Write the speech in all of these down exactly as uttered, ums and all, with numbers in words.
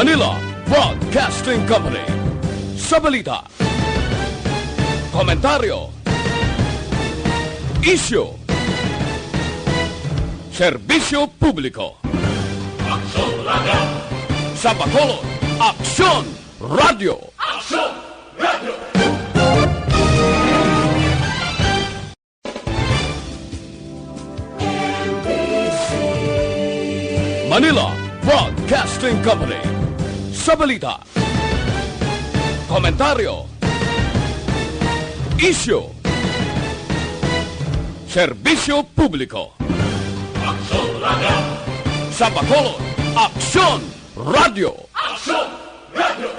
Manila Broadcasting Company. Sa balita, komentaryo, isyu, serbisyo publiko. Aksyon Radio. Sa Bacolod, Aksyon Radio. Aksyon Radio. Manila Broadcasting Company. Sa balita, komentaryo, isyu, serbisyo publiko. Aksyon Radio. Sa Bacolod, Aksyon Radio. Aksyon Radio.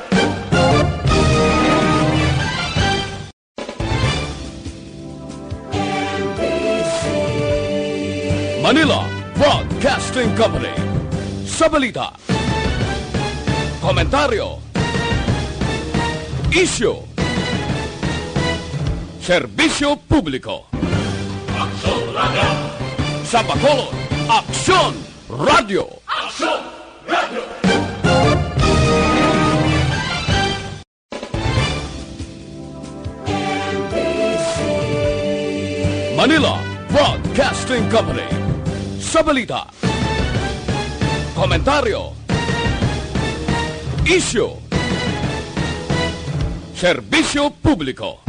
Manila Broadcasting Company. Sa balita, komentaryo, isyu, serbisyo publiko. Aksyon Radio. Sa Bacolod, Aksyon Radio. Aksyon Radio. Manila Broadcasting Company. Sa balita, komentaryo, isyu, serbisyo publiko.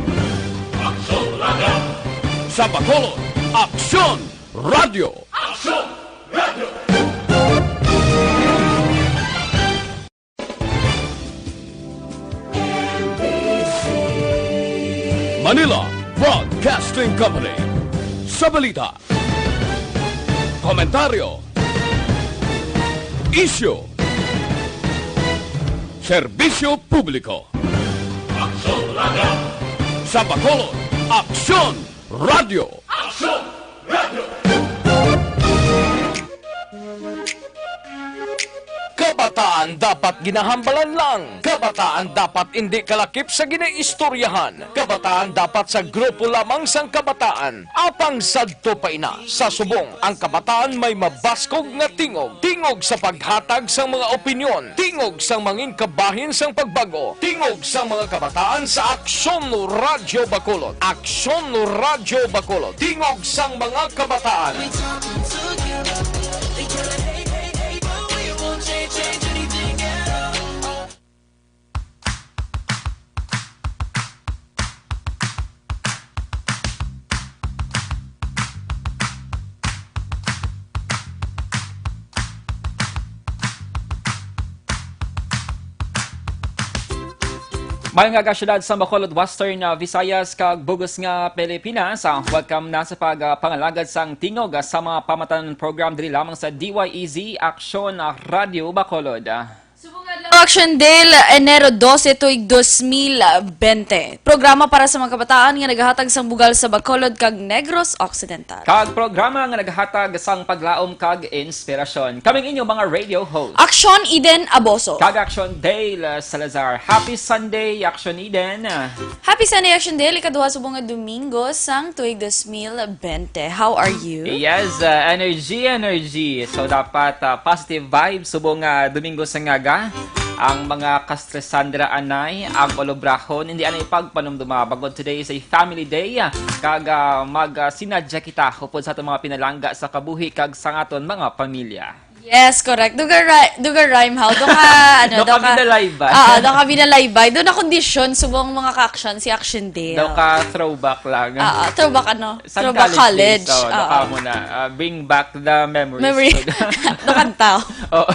Aksyon Radio. Sa Bacolod, Aksyon Radio. Aksyon Radio. Manila Broadcasting Company. Sa balita, komentaryo, isyu, serbisyo publiko. Aksyon Radio. Sa Bacolod, Aksyon Radio. Aksyon Radio. Kabataan dapat ginahambalan lang. Kabataan dapat indi kalakip sa ginaistoryahan. Kabataan dapat sa grupo lamang sang kabataan. Apang sadto pa ina, sa subong, ang kabataan may mabaskog nga tingog. Tingog sa paghatag sang mga opinyon. Tingog sang mangin kabahin sang pagbag-o. Tingog sang mga kabataan sa Aksyon Radyo Bacolod. Aksyon Radyo Bacolod. Tingog sang mga kabataan. Mayong aga, syudad sa Bacolod, Western, ah, Visayas, kag bug-os nga Pilipinas. Ah, welcome na sa pag, ah, pangalagad sang tingog, ah, sa mga pamatanon program diri lamang sa D Y E Z Aksyon, ah, Radyo Bacolod. Ah, Subong adlaw, Action Dale, Enero dose, tuig dos mil bente. Programa para sa mga kabataan nga nagahatag sang bugal sa Bacolod kag Negros Occidental. Kag programa nga nagahatag sang paglaom kag inspirasyon. Kaming inyo mga radio host. Action Eden Aboso. Kag Action Dale, uh, Salazar. Happy Sunday, Action Eden. Happy Sunday, Action Dale. Ikaduha subong nga Domingo sang tuig dos mil bente. How are you? Yes, uh, energy, energy. So, dapat, uh, positive vibes subong nga Domingo sa ngaga. Ang mga kastresan dira anay, ang olobrahon, hindi anay pagpanumduma. Bangod today is a family day, ah, kag, ah, mag, ah, sinadya kita upod sa aton mga pinalangga sa kabuhi kag sa aton mga pamilya. Yes, correct. Duga ri-, duga rhyme, how? Do ka, ano, Do do ka ka, binalaybay. Oo, do ka binalaybay. Do na kondisyon, subong mga ka-action, si Action Dale. Do ka throwback lang. Oo, throwback ano? Sa Throwback college college. days, oh, do ka Oo. muna. Ah, bring back the memories. Memory. Do kanta. Oh.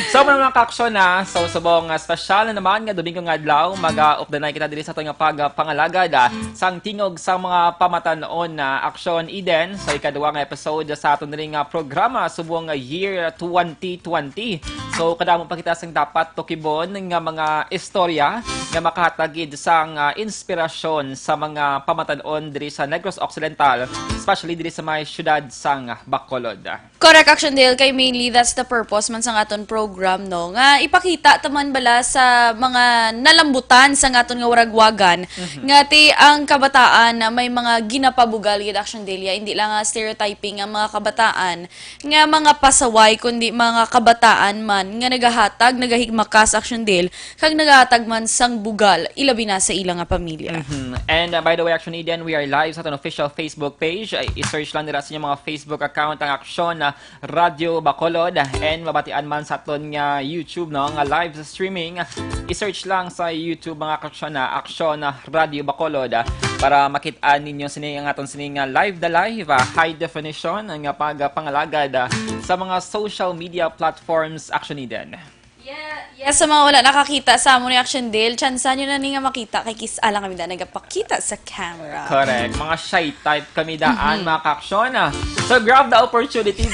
So, mga ka-action, ah, so, subong, ah, special na naman nga Domingo nga adlaw, mag-, ah, updanay kita diri sa aton nga pag-, ah, pangalagad, ah, sang tingog sa mga pamatan-on na Action Eden. So, ikaduha nga episode sa aton diri nga programa subong nga year twenty twenty. So, kadamo pa kita sang dapat tukibon nga mga istorya nga makahatag gid sang, ah, inspirasyon sa mga pamatan-on diri sa Negros Occidental, especially diri sa may siyudad sang Bacolod. Correct, Action Dale, kay mainly that's the purpose man sa aton program, no? Nga ipakita ta man bala sa mga nalambutan sa aton nga waragwagan, nga ti ang kabataan na may mga ginapabugal gid, Action Dale, ya, hindi lang nga stereotyping ang mga kabataan nga mga pasaway, kundi mga kabataan man nga nagahatag, nagahigmakas, Action Dale, kag nagahatag man sang bugal, ilabi na sa ila nga pamilya. Mhm. And uh, by the way, Action Eden, we are live sa aton official Facebook page. Ay, i-search lang nila sa inyong mga Facebook account ang Aksyon na Radyo Bacolod. And mabatian man sa aton nga YouTube, no, nga live streaming. I-search lang sa YouTube mga Aksyon na Aksyon na Radyo Bacolod, ah, para makit-an ninyo sini ang aton sini nga live the live, ah, high definition nga pagpangalagad, ah, sa mga social media platforms, Action Eden. Yeah, yeah, sa mga wala nakakita sa amo ni Action Dale, tsansa nyo na ni nga makita kay kis-a lang kami da nagapakita sa camera. Correct. Mga shy type kami daan, mga kaaksyon, ah. So, grab the opportunity.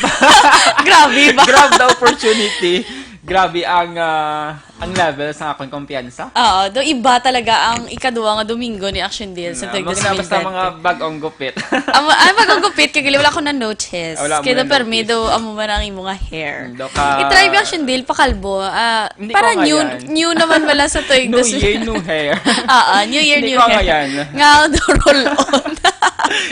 Grabe ba? Grab the opportunity. Grabe ang ah, ang level sa akong kumpiyansa. Oo, do iba talaga ang ikaduha nga Domingo ni Action Dale sa Ah, tuig mga na basta mga twenty twenty. bagong gupit. Amo, ay, bagong gupit, kay gali wala ko na notice. Wala mo Kaya na permi notice. Do, amo man ang imo nga hair. Do ka- I-try ba, Action Dale, pakalbo? Ah, Hindi para ko new, ngayon. New naman wala sa tuig. New dos- year, new hair. Ah, ah, New Year, Hindi New ko Hair. ngayon. Nga, do roll on.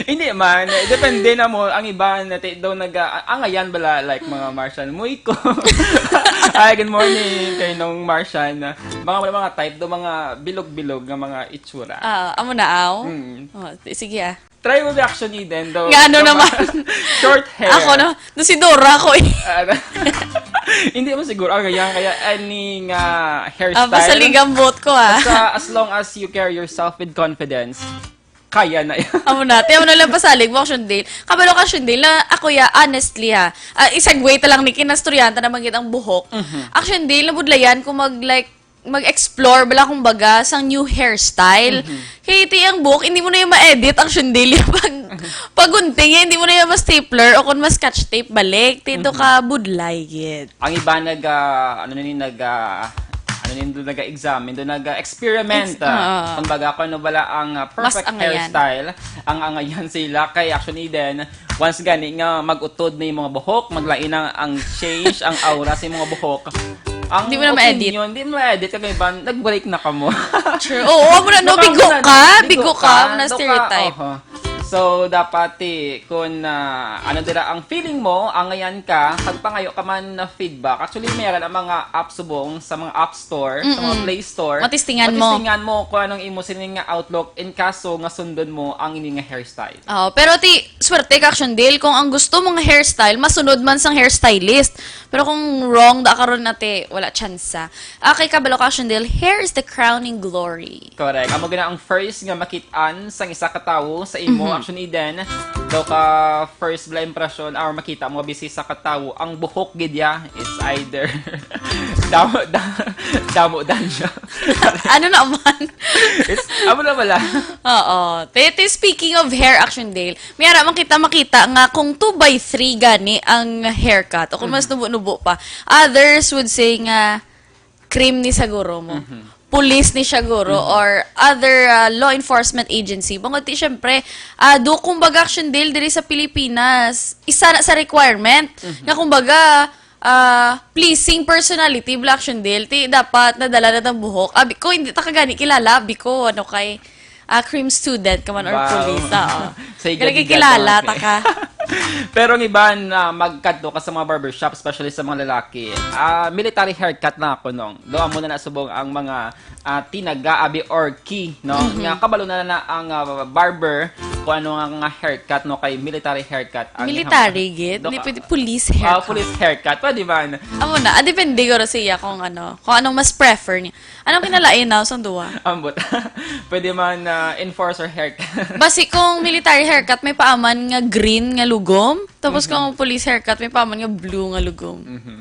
Hindi man. Eh, depende na mo. Ang iba, nati, daw nag-aangayan bala, like, mga Martian. Muy ko. Ay, good morning kay nung Martian. Mga, mga, mga type, do mga bilog-bilog nga mga itsura. Ah, amo na, aw? Mm. Oh, t- sige, ah. Try mo reaction ni Den, daw. Nga, ano daw naman? ma- Short hair. Ako na, do si Dora ko eh. Ah, hindi mo siguro. Ah, kaya, kaya, any nga Ah, hairstyle. pasaligan buot ko, ah. Basta, as long as you carry yourself with confidence, kaya na yan. Amo na, ti, amo na lang pasalig mo, Action Dale. Kabalo ka, Action Dale, na ako ya, honestly ha. Ah, i-segue ta lang ni kinasturyanta na manggit ang buhok. Mhm. Action Dale, nabudlayan ko mag, like, mag-explore bala, kumbaga, sang new hairstyle. Mhm. Kay ti ang buhok, hindi mo na yung ma-edit, Action Dale. Pag, pag gunting, eh, hindi mo na yung ma-stapler o kung ma-scotch tape balik. Tito ka budlay, gid. Ang iba nag, ah, ano ni, nag, ah, ano ni, doon nag-examine, doon nag-experiment. Ex- Ah. ah. Kumbaga, kung ano bala ang ah, perfect Mas angayan. Hairstyle, ang angayan sila kay Action Eden. Once gani nga mag-utod na yung mga buhok, maglain ang, ang change, ang aura sa mga buhok. Ang Di mo na ma-edit. Opinion, di mo ma-edit, kag iban, nag-break na ka mo. Sure. Oo, amo na, no, Baka bigo mo na- ka, bigo ka, amo na do stereotype. Oho. So, dapat, eh, kung ah, ano dira ang feeling mo, angayan ka, pagpangayo ka man na feedback. Actually, meron ang mga app subong sa mga app store, sa mga Mm-mm. Play Store. Matistingan mo. Matistingan mo kung anong imo sining nga outlook in kaso nga sundon mo ang ini nga hairstyle. Oh, pero ti, swerte ka, Action Dale, kung ang gusto mong hairstyle, masunod man sang hairstylist. Pero kung wrong da karon na, ti, wala tsansa. Okay, kabalo ka, Action Dale, hair is the crowning glory. Correct. Amo gina ang first nga makit-an sang isa ka tawo sa imo, Mhm. Action Eden. Daw ka first bala impression or makita mo bisi sa ka tawo, ang buhok gid ya is either damo da, damo dan siya. Ano naman? It's, amo na bala. Oo. Ti, ti, speaking of hair, Action Dale, may ara man kita makita nga kung two by three gani ang haircut, o kung mas nubo-nubo pa, others would say nga cream ni siguro mo. Police ni siguro or other ah, law enforcement agency. Bangod ti, syempre, ah, do kumbaga, Action Dale, diri sa Pilipinas, isa na sa requirement nga kumbaga ah, pleasing personality, bala, Action Dale. Ti, dapat nadala na tang buhok. Abi ko, hindi ta ka gani kilala. Abi ko, ano kay ah, cream student ka man or Wow. police. Oo. Say Kaya gadi-gadi kilala lang. Ta ka. Pero ang iban na magkadto ka sa mga barbershop, especially sa mga lalaki, ah, military haircut na ako nung. Do amo na nasubong ang mga ah, tinaga, abi, or key, no? Mhm. Nga kabalo na na ang ah, barber kung ano nga, nga haircut, no? Kay military haircut. Ang Military, ihang- gid? Do Hindi ka- pwede police Ah, haircut. Police haircut. Pwede man. Amo na. Ah, depende guro siya kung ano, kung anong mas prefer niya. Anong kinalain na sang duwa? Ambot. Pwede man ah, enforcer haircut. Basi kung military haircut, may paaman nga green nga lugom. Tapos kung police haircut, may paaman nga blue nga lugom. Mhm.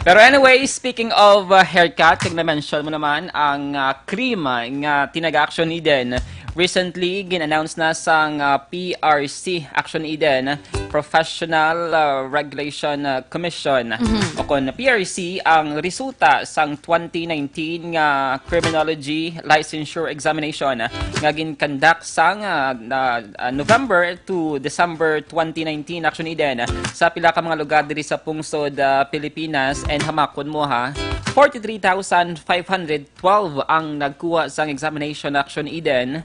Pero anyway, speaking of uh, haircut, kag na-mention mo naman ang uh, cream uh, nga tinaga Action Eden. Recently, gin-announce na sang uh, P R C Action Eden Professional, ah, Regulation, ah, Commission, o kon P R C, ang resulta sang twenty nineteen nga Criminology Licensure Examination, ah, nga gin-conduct sang, ah, na, ah, November to December twenty nineteen, Action Eden, sa pila ka mga lugar diri sa pungsod, ah, Pilipinas. And hamakon mo, ha, forty-three thousand five hundred twelve ang nagkuha sang examination, Action Eden,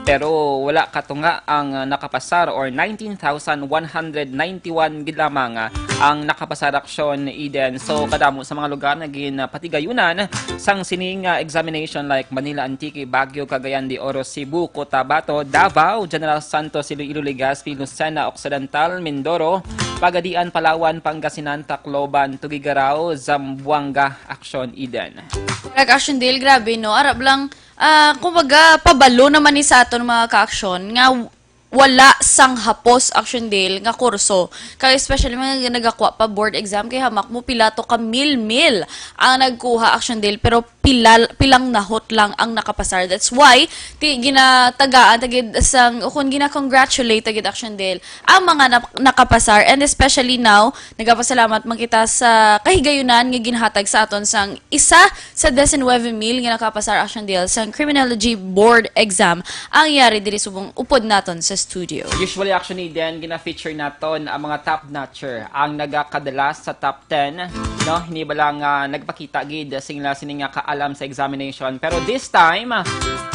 pero wala katunga ang, ah, nakapasar, or nineteen thousand one hundred ninety-one gid lamang, ah, ang nakapasar, Action Eden. So, kadamo sa mga lugar nga gin, ah, patigayunan sang sining, ah, examination, like Manila, Antique, Baguio, Cagayan de Oro, Cebu, Cotabato, Davao, General Santos, Iloilo, Legazpi, Lucena Occidental, Mindoro, Pagadian, Palawan, Pangasinan, Tacloban, Tuguegarao, Zamboanga, Action Eden. Correct, Action Dale, grabe, no? Arab lang, ah, kumbaga, pabalo naman ni sa aton mga ka-aksyon nga w-, wala sang hapos, Action Dale, nga kurso. Kaya especially mga nagakuha pa board exam, kay hamak mo pila to ka mil-mil ang nagkuha, Action Dale, pero pila, pilang nahot lang ang nakapasar. That's why, ti, ginatagaan, tagid sang, o kung gina-congratulate, tagid, Action Dale, ang mga nap-, nakapasar. And especially now, nagapasalamat man kita sa kahigayunan nga ginhatag sa aton sang isa sa diecinueve mil nga nakapasar, Action Dale, sang Criminology Board Exam ang yari diri subong upod naton sa studio. Usually, Action Eden, gina-feature naton ang mga top notcher, ang nagakadala sa top ten, no? Hindi ba lang, ah, nagpakita gid sing ila sini nga kaalam sa examination. Pero this time, ah,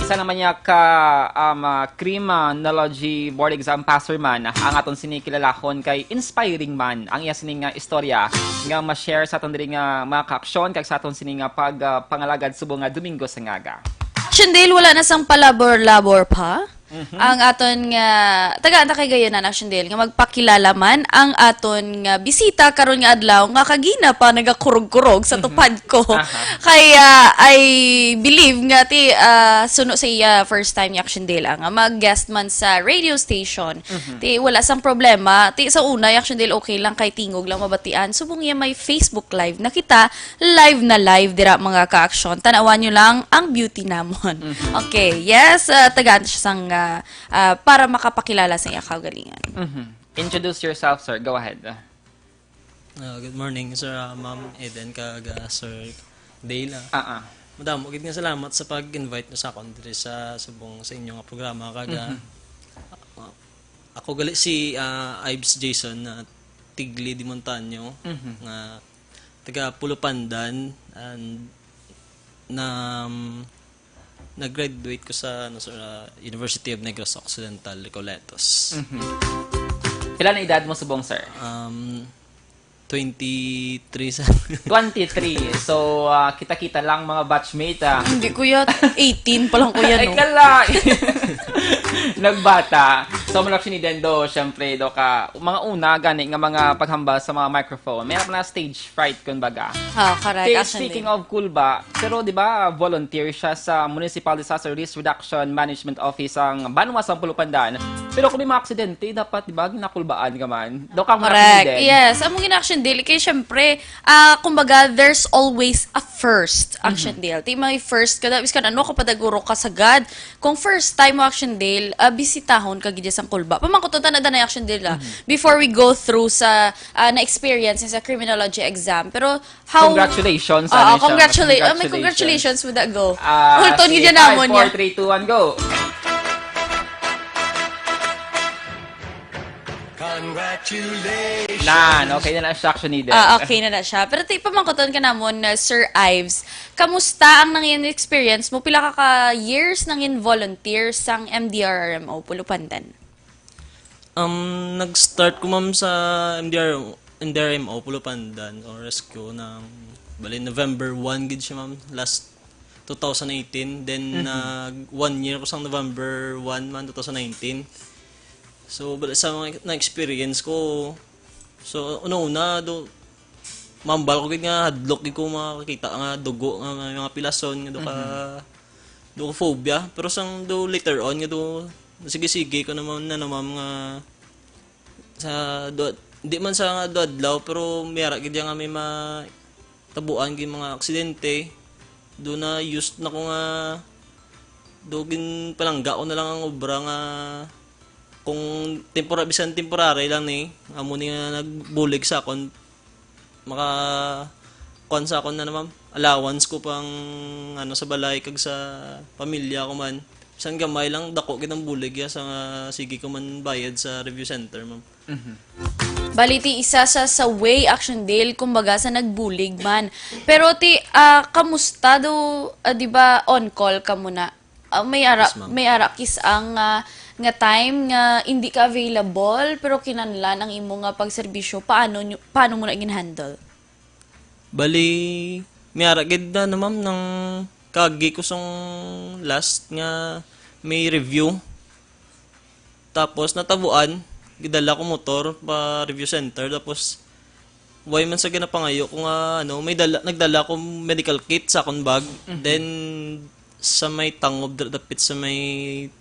isa naman niya ka, um, ah, Criminology Board Exam passer man ang aton sini kilalahon kay inspiring man ang iya sini nga istorya nga ma-share sa aton diri nga mga kaaksyon kag sa aton sini nga pag, ah, pangalagad subong nga Domingo sa ngaga. Action Dale, wala na sang palabor-labor pa. Mhm. Ang aton nga, tagaan ta kay gayunan, Action Dale, nga magpakilala man ang aton nga bisita karon nga adlaw nga kagina pa nagakurog-kurog sa Mhm. tupad ko. Aha. Kaya, I believe nga ti, ah, suno sa iya first time ni Action Dale, ah, nga mag-guest man sa radio station. Mhm. Ti wala sang problema. Ti sa una, Action Dale, okay lang kay tingog lang mabatian. Subong iya may Facebook Live na kita, live na live dira, mga ka-aksyon. Tanawan nyo lang ang beauty namon. Mhm. Okay, yes, ah, tagaan siya sang, ah, ah, para makapakilala sa iya kaugalingon. Mhm. Introduce yourself, sir. Go ahead. Ah, good morning, sir, ah, Ma'am Eden, kag, ah, Sir Dale, ah. Ah, ah. Madamo gid nga salamat sa pag-invite nyo sa akon diri sa subong sa inyo nga programa, kag, ah, Mhm. ah, ako gali si, ah, Ives Jason na tigli de Montaño, Mhm. nga taga Pulupandan, and na, um, nag-graduate ko sa, ano, sa University of Negros Occidental, Recoletos. Mhm. Pila na edad mo subong, sir? Um, twenty-three sa Twenty-three. So, ah, kita-kita lang, mga batchmate, ah. Hindi, kuya. Eighteen pa lang, kuya, Ay, no? Kala. Nagbata. So, malak si ni Dendo, syempre, do ka, mga una, gani nga mga paghambal sa mga microphone. May na stage fright, kumbaga. Ah, correct. Te, Actually. Speaking of kulba, pero di ba volunteer siya sa Municipal Disaster Risk Reduction Management Office ang Banwa sa Pulupandan? Pero kung may mga aksidente, dapat, di ba, ginakulbaan ka man? Do ka man Correct. Yes. Among gina-action daily kay syempre, ah, kumbaga, there's always a first action Mhm. daily. Ti may first ka, da, biskan ano ka padaguro ka sagad. Kung first time mo action daily, ah, bisitahon ka gid sang kulba. Pamangkuton ta na danay action daily, ah. Mhm. Before we go through sa, ah, na-experience sa criminology exam. Pero How Congratulations, Oo, ano siya? Congratulations. Oh, may Congratulations. Congratulations with that go. Ah, Hulton sige, gid yan five, namon four, niya. Three, two, one, go. Congratulations. Nan, okay na na siya, actually, din. Ah, okay na na siya. Pero ti, pamangkuton ka namon, uh, Sir Ives, kamusta ang nangin experience mo? Pila ka, ka years nangin volunteer sang M D R R M O Pulupandan? Um, nag-start ko, ma'am, sa M D R, M D R M O, Pulupandan, o rescue, ng, bali, November one gid siya, ma'am, last two thousand eighteen. Then, Mhm. nag one year ko sang November one man, two thousand nineteen. So, bali, sa mga na-experience ko, so, una-una, do, mambal ko gid nga hadlok gid ko makakita nga dugo, nga may mga pilason, nga do ka, Mhm. do ko phobia. Pero sang do later on, nga do, sige-sige ko naman na naman nga sa do, di man sa nga do adlaw, pero may ara gid nga may matabuan gid mga aksidente. Do na used na ko nga do ginpalangga ko na lang ang obra nga kung tempora-, bisan temporary lang ni, amo ni nga nagbulig sa akon, maka, kuwan sa akon na naman, allowance ko pang, ano, sa balay kag sa pamilya ko man. Bisan gamay lang, dako gid ang bulig ya sa nga sige ko man bayad sa review center, ma'am. Mhm. Bali, ti isa sa, sa way, Action Dale, kumbaga, sa nagbulig man. Pero ti, ah, kamusta do, ah, di ba, on call ka muna? Ah, may ara, Yes, ma'am. May ara kis ang, ah, nga time nga hindi ka available, pero kinahanglan ang imo nga pagserbisyo. Paano nyo, paano mo na gin-handle? Bali, may ara gid na, no, ma'am, nang kagi ko sang last nga may review. Tapos natabuan, gidala ko motor pa review center. Tapos, way man sa ginapangayo ko nga, ano, may dala, nagdala ko medical kit sa akong bag. Then, sa may tangob, dra-, dapit sa may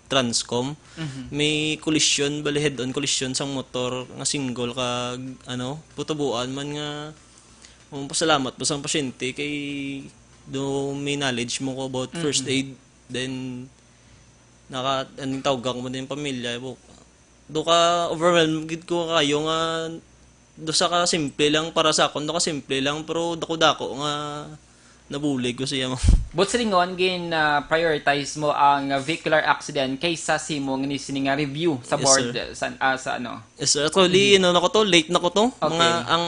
Transcom, may collision, bali head-on collision sang motor nga single kag, ano, putabuan man nga, um, pasalamat pa sang pasyente kay do may knowledge mo ko about first aid. Then, naka, aning tawag ko din pamilya, bu-, do ka overwhelmed gid ko kayo nga do sa ka simple lang para sa akon, do ka simple lang, pero dako-dako nga nabulig ko siya, ma'am. But silingon, gin ah, prioritize mo ang vehicular accident kaysa simo ni sini nga review sa Yes, board sir. sa, ah, sa ano? Yes, sir. Actually, ano na ko to, late na ko to. Okay. Mga ang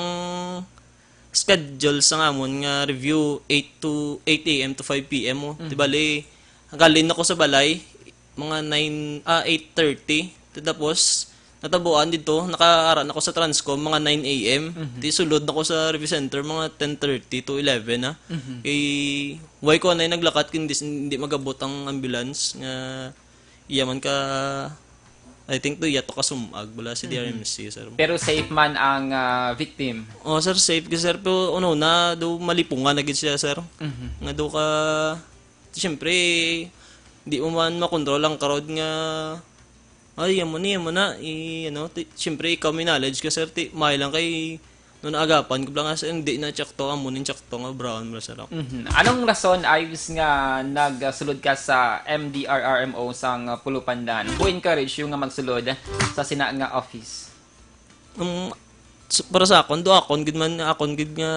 schedule sa amon nga review, eight to, eight a m to five p m, oh. Di bali, halin ako sa balay, mga nine, ah, eight thirty. Tapos, natabuan dito, nakaara na ko sa Transcom, mga nine a m. Di sulod na ko sa review center, mga ten thirty to eleven na. Kay, why ko anay naglakat, kung hindi, hindi magabot ang ambulance, nga iya man ka, I think to, iya to kasumag, bala si D R M C, sir. Pero safe man ang ah, victim. Oh, sir, safe ka, sir. Pero, ano, na, do malipungan na gid siya, sir. Nga do ka, siyempre, di mo man makontrol ang crowd nga, ay, yan mo ni, yan mo na, i, ano, ti, siyempre, ikaw may knowledge ka, sir, ti, may lang kay, nung naagapan ko lang nga, sir, hindi na tsakto, amo ning tsakto nga brown, bala, sir. Mhm. Anong rason, Ives, nga nagsulod ka sa M D R R M O sang ah, Pulupandan? Who encourage you nga magsulod sa sina nga office? Um, s- para sa akon, do akon gid man, akon gid nga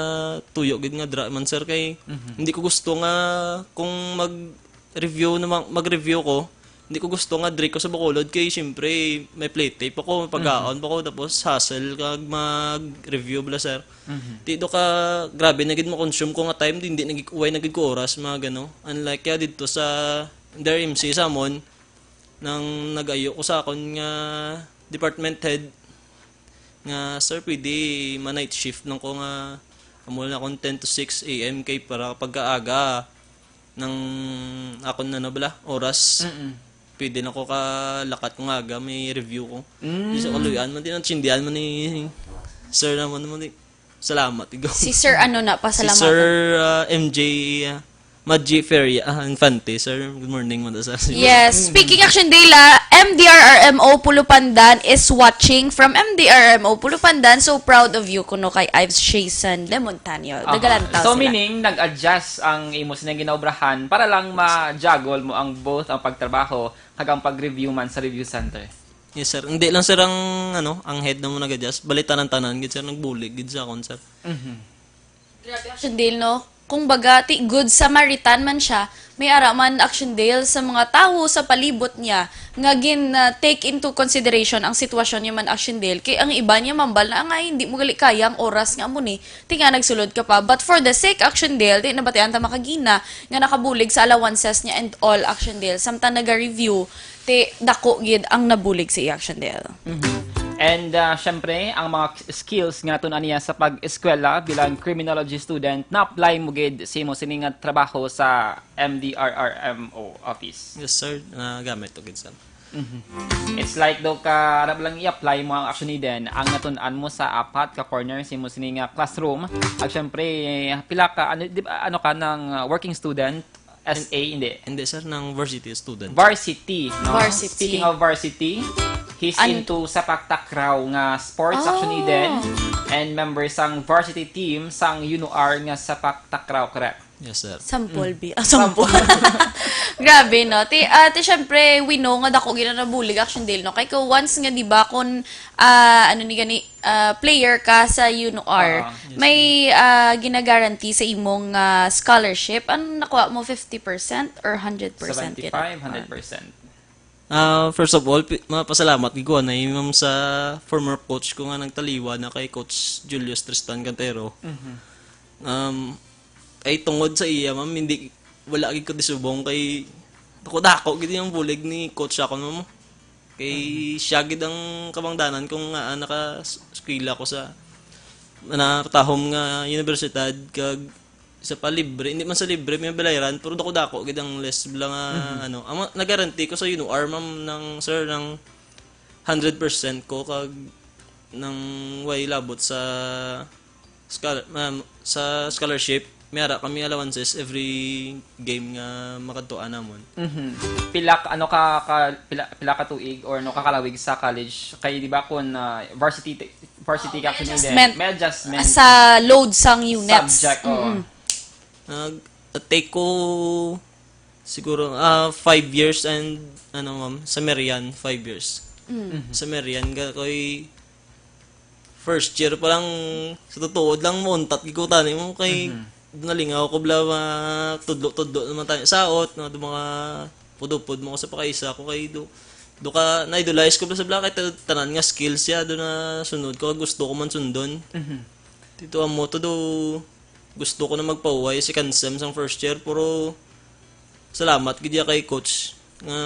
tuyo gid nga dra man, sir, kay hindi ko gusto nga kung mag-review na mag-review ko, hindi ko gusto nga diri ko sa Bacolod kay siyempre may play tape ako, may pagkaon pa ko, tapos hassle kag mag-review, bala, sir. Di do ka, grabe na gid mo-consume ko nga time, di, hindi na gid, way na gid ko oras, mga gano. Unlike ya dito sa their M C sa amon, nang nag-ayo ko sa akon nga department head nga, "Sir, pwede ma-night shift lang ko nga amo lang akong ten to six a m kay para pagkaaga ng akon, ano, bala, oras." Pwede na ko kalakat ko nga aga, may review ko. Di sa kaluyan man, di na chindihan man ni sir naman mo, di. Salamat, igo. Si Sir ano na, Si pasalamat. Sir ah, M J, ah, Madji Feria, ah, Infante, sir. Good morning, Manda, sir. Yes. Speaking, Action Dale, ah, M D R R M O Pulupandan is watching from M D R R M O Pulupandan. So proud of you kuno kay Ives Jason de Montaño. Dagalantaw So sila. Meaning, nag-adjust ang imo sining ginaobrahan para lang ma-juggle mo ang both ang pagtrabaho kag ang pag-review man sa review center. Yes, sir. Hindi lang, sir, ang, ano, ang head na mo nag-adjust. Bali, tanan-tanan gid, sir, nagbulig gid sa akon, sir. Grabe, Action Dale, no? Kung baga, ti good Samaritan man siya, may ara man, Action Dale, sa mga tawo sa palibot niya nga gin ah, take into consideration ang sitwasyon niya man, Action Dale. Kay ang iba niya mambal na, "Angay, hindi mo gali kaya ang oras nga amo ni, ti nga nagsulod ka pa." But for the sake, Action Dale, ti nabatian ta makagina nga nakabulig sa allowances niya and all, Action Dale. Samtang naga-review, ti dako gid ang nabulig sa iya, Action Dale. And ah, syempre, ang mga k- skills nga natun-an niya sa pag-eskwela bilang criminology student, na-apply mo gid sa imo sini nga trabaho sa M D R R M O office. Yes, sir. Nagamit to gid, sir. It's like daw ka, ano lang i-apply mo ang Action Eden, ang natun-an mo sa apat ka corner sa imo sini nga classroom. At syempre, pila ka, ano, di ba, ano ka ng uh, working student? S A, hindi. Hindi, sir, ng varsity student. Varsity, no? Varsity. Speaking of varsity, he's An- into Sepak Takraw nga sports, Oh. Action Eden, and member sang varsity team sang UNOR nga Sepak Takraw, correct? Yes, sir. Sample, bi. Ah, sample. Grabe, no? Ti, ah, ti, syempre, we know nga dako gid ang nabulig, Action Dale, no? Kay ko, once nga, di ba, kung, ah, ano ni gani, ah, player ka sa UNOR, Ah, yes, may ah, ginaguarantee sa imong ah, scholarship. Ang nakuha mo, fifty percent or hundred percent? Seventy-five, hundred percent. Ah, first of all, pi- mapasalamat gid ko na ma'am sa former coach ko nga nagtaliwa na kay Coach Julius Tristan Cantero. Um, ay tungod sa iya, ma'am, hindi wala gid ko disubong kay dako-dako gid yung bulig ni coach ako, ma'am. Kay siya gid ang kabangdanan kung nga ah, naka-eskwela ko sa natahom nga universidad kag sa pa libre, hindi man sa libre may balayran pero dako-dako gid ang less bala nga ano. Ang mga- nagaranti ko sa UNOR, ma'am, ng sir ng hundred percent ko kag nang way labot sa scholar, ma'am, sa scholarship, may ara kami allowances every game nga makadtuan namon. Mhm. Pila ka- ano ka, ka pila, pila ka tuig or no ka kalawig sa college kay di ba kun ah, varsity varsity ka May kini adjustment. May adjustment. Sa load sang units. Subject, oo. Mm-mm. Nag take ko siguro ah five years and ano, ma'am, sa Merian, five years. Sa Merian ga ko'y first year pa lang, sa totoo lang, mauntat gid ko tani mo kay nalingaw ko bala, mga tudlo-tudlo naman tayo saot, mga, mga pudupod mo ko sa pakaisa ko kay do do ka na-idolize ko bala sa bala kay ta- tanan nga skills siya do na sunod ko, gusto ko man sundon. Dito amo to do gusto ko na magpahuway second sem sang first year, pero salamat gid ya kay coach nga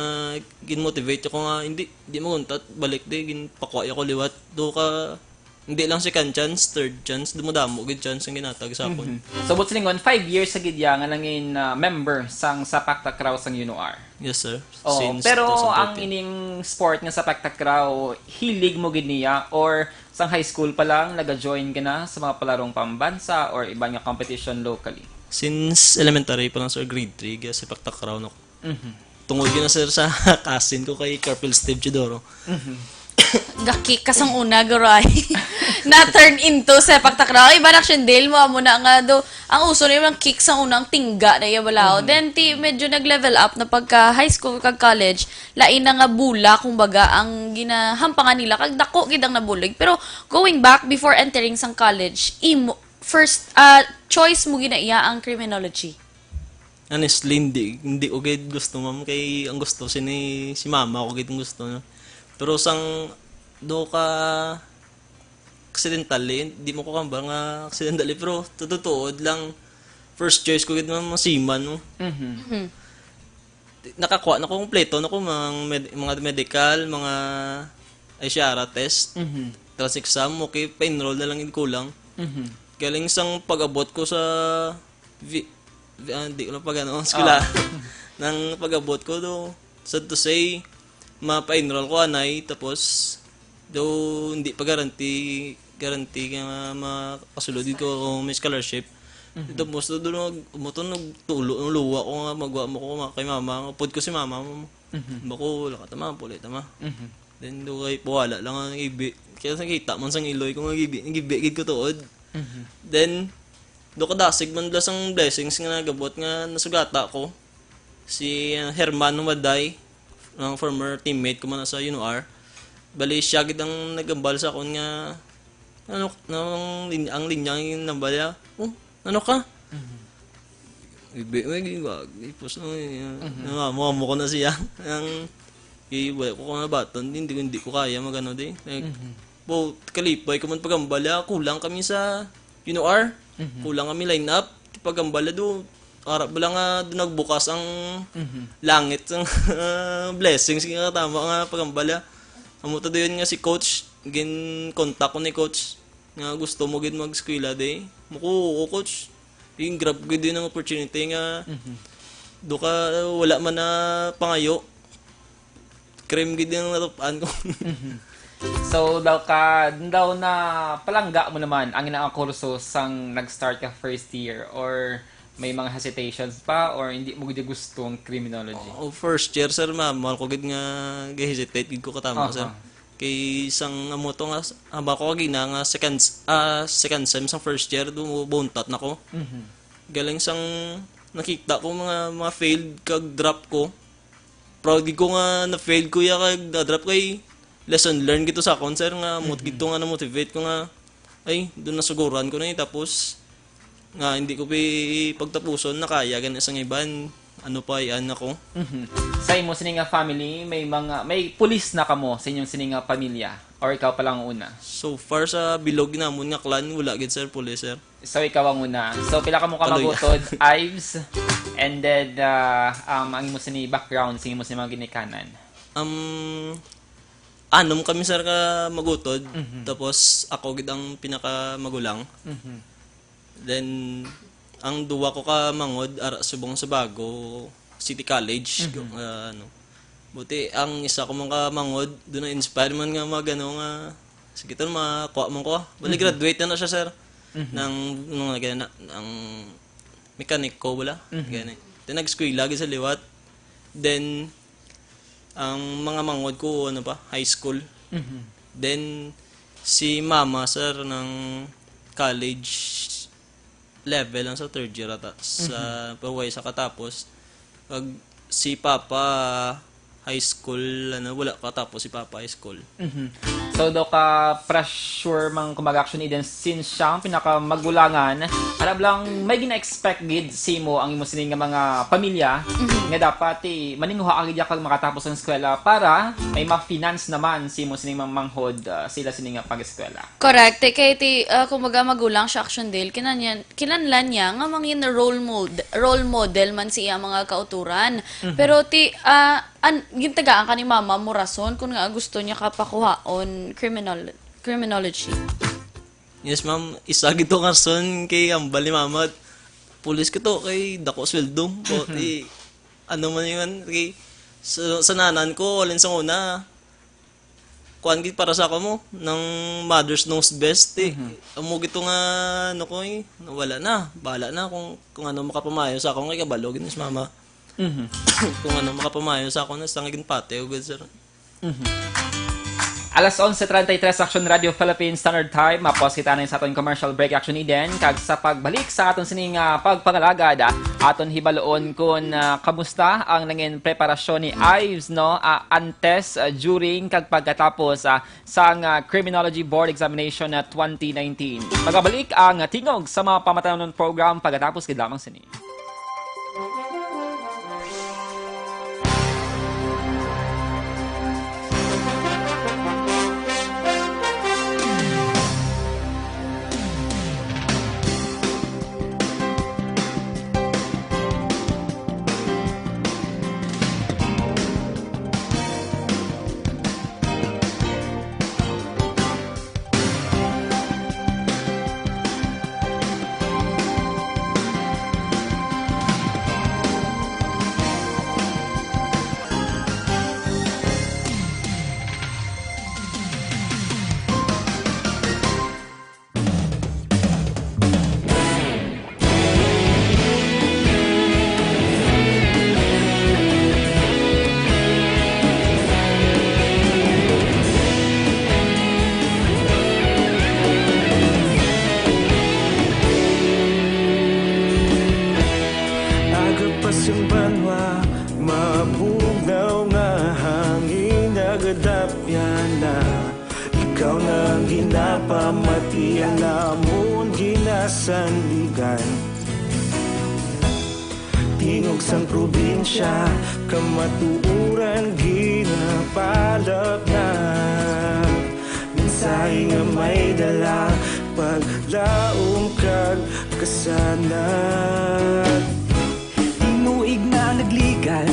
gin-motivate ako nga hindi, di maguntat, balik di, ginpakuha ako liwat. Do ka hindi lang second chance, third chance, dumadamo gid chance ang ginatag sa akon. So, buot silingon, five years sa gid ya nga nangin ah, member sang Sepak Takraw sang UNOR. Yes, sir. Oh, Since pero two thousand ang thirteen. ining sport nga Sepak Takraw, hilig mo gid niya or sang high school pa lang naga-join ka na sa mga palarong pambansa or iban nga competition locally? Since elementary pa lang, sir, grade three, ga Sepak Takraw na ko. Mhm. Tungod yun na, sir, sa cousin ko kay Carpel Steve Chidoro. Ga-kick ka sang una, garay. Na-turn into Sepak Takraw. Ay, iba na, Action Dale, mo amo na nga do. Ang uso na yung kick sang una, ang tingga na iya balaod. Then, ti, medyo nag-level up na pagka high school, kag college, lain na nga bula, kumbaga, ang ginahampangan nila, kag dako gid ang nabulig. Pero, going back, before entering sang college, imo, first, ah, choice mo gina iya ang criminology. Honestly, hindi, hindi ko gid gusto, ma'am, kay ang gusto si ni si mama ko gid ang gusto, no? Pero sang do ka accidentally, di mo ko kambal nga accidentally, pero tutuod lang, first choice ko gid, ma'am, seaman, no? Mhm. Nakakuha na ko kompleto na ko mga, med- mga medical, mga I C R A test, Mhm. trans exam, okay, pa-enroll na lang yung kulang. Mhm. Galing sang pag-abot ko sa vi, vi ah, di ko lang pag ano, eskwela. Nang pag-abot ko do, sad to say, mapa-enroll ko anay, tapos do hindi pa guarantee, guarantee nga makasulod ko kung may scholarship. Tapos do, do nag, mo to nagtulo, nuluwa ko nga magwa mo ko kay mama, nga pud ko si mama mo. Bako, wala ka tama, puli tama. Mhm. Then do kay puwala lang ang ibi. Kaya sa kita man sang iloy ko nga gibi, gibi gid ko tuod. Mhm. Then do kadasig man bala sang blessings nga nagabot nga nasugata ko. Si uh, Herman Humaday, ang former teammate ko man sa UNOR. Bali siya gid ang nagambal sa akon nga ano, nang lin- ang linya ang nambal niya. Oh, ano ka? Ibi, may gigwag. Ipos na eh. Nga, mo mo ko na siya. Ang iwala ko kung nabaton, hindi, hindi ko kaya magano di. Like, Mhm. bo, kalipay ko man pagambala, kulang kami sa UNOR. Mhm. Kulang kami line up. Pagambala do, ara bala nga do nagbukas ang Mhm. langit sang blessings nga tama nga pagambala. Amo to dayon nga si coach, gin contact ko ni coach nga gusto mo gid mag-eskwela di. Muko, oo, coach. Yung grab gid din ang opportunity nga Mhm. do ka wala man na pangayo. Cream gid yung natupan ko. So, daw ka, daw na palangga mo naman ang ilang kurso sang nag-start ka first year or may mga hesitations pa or hindi mo gid gusto ang criminology? Oh, first year, sir, ma'am. Mahal ko gid nga ga-hesitate gid ko katama, Aha. sir. Kay sang amo to nga, haba ko gina nga second, ah, second sem sang first year, do buntat na ko. Mhm. Galing sang nakita ko mga, mga failed kag drop ko. Proud gid ko nga na-failed ko ya kag na-drop kay lesson learned gid to sa akon, sir, nga mot-, Mhm. gid to nga na-motivate ko nga, "Ay, doon nasuguran ko na eh." Tapos, nga hindi ko pi-, pagtapuson, nakaya gani sang iban. Ano pa, yan ako. Mhm. Sa imo sini nga family, may mga, may pulis na kamo sa inyong sini nga pamilya? Or ikaw pa lang ang una? So far sa bilog namon nga clan, wala gid, sir, pulis, sir. So, ikaw ang una. So, pila kamo ka Kaloy. magutod, Ives? And then, ah, um, ang imo sini background, sa imo sini mga ginikanan? Um, anom kami, sir, ka magutod. Mhm. Tapos, ako gid ang pinakamagulang. Mhm. Then, ang duwa ko ka mangod, ara subong sa Bago City College, Mhm. ah, ano. Buti, ang isa ko man ka mangod, doon na-inspire man nga mag, ano, nga, sige, tol, makuha man ko, ah. Bali, Mhm. graduate na na siya, sir. Mhm. Nang, nung, nag-, na, ang mechanic ko, wala. Mhm. Gani. Then, nag-eskwela gid sa liwat. Then, ang mga mangod ko, ano pa, high school. Mhm. Then, si mama, sir, ng college level lang sa third year ata. Sa Mhm. pagway sa katapos. Pag si papa, high school, ano, wala katapos si papa high school. Mhm. So, daw ka pressure mang kumbaga, actually, din since siya ang pinakamagulangan, alam lang, may gina-expect gid si mo ang imo sining nga mga pamilya Mhm. nga dapat, eh, maninguha ka gid kag makatapos ang eskwela para may ma-finance naman si mo sining mga manghod, ah, sila sining nga pag-eskwela. Correct. Ti, kay ti, ah, kumbaga, magulang siya, Action Dale, kinanyan-, kinahanglan niya nga mangin role mod-, role model man sa iya mga kauturan. Mhm. Pero ti, ah, an-, gintagaan ka ni mama mo rason kung nga gusto niya ka pakuhaon criminal-, criminology? Yes, ma'am. Isa gid to nga rason kay hambal ni mama, pulis ko to, kay dako sweldo. Ko, Mhm. ti, ano man yun, kay sa, sa nanan ko, walin sa una, kuan gid para sa ako mo, ng mothers knows best, eh. Mhm. Amo gid to nga, ano ko, eh, wala na, bahala na kung, kung ano makapamayo sa ako, kay kabalo gid ni si mama. Mhm. Kung ano makapamayo sa ako, na sa nga ginpati, o gid, sir. Mhm. Alas onse treinta y tres, Action Radio Philippines Standard Time. Mapos kita na sa aton commercial break, Action Eden. Kag sa pagbalik sa aton sining, ah, pagpangalagad, ah, aton hibaloon kung, ah, kamusta ang nangin preparasyon ni Ives, no? Ah, antes, ah, during, kag pagkatapos, ah, sang, ah, Criminology Board Examination na twenty nineteen. Magabalik ang Tingog sa mga Pamatayon program pagkatapos gid lamang sini. Aga pa sing banwa, mabugnaw nga hangin, nagadapyan na. Ikaw na ang ginapamatian, amon ginasandigan. Tingog sang probinsya, kamatuoran ginapalapnat. Mensahe nga may dala, paglaom kag kasanag. Tinuig na nagligan,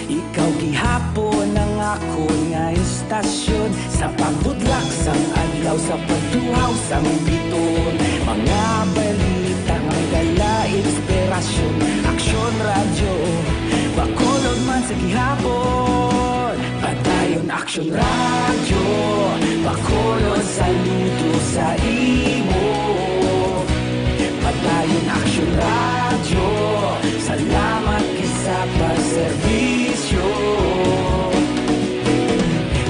ikaw gihapon ang akon nga istasyon. Sa pagbudlak sang adlaw, sa pagtuhaw sang biton, mga balita may dala inspirasyon. Aksyon Radyo, Bacolod man sa gihapon. Padayon Aksyon Radyo, Bacolod, saludo sa imo. Padayon Aksyon Radyo, salamat gid sa pagserbisyo.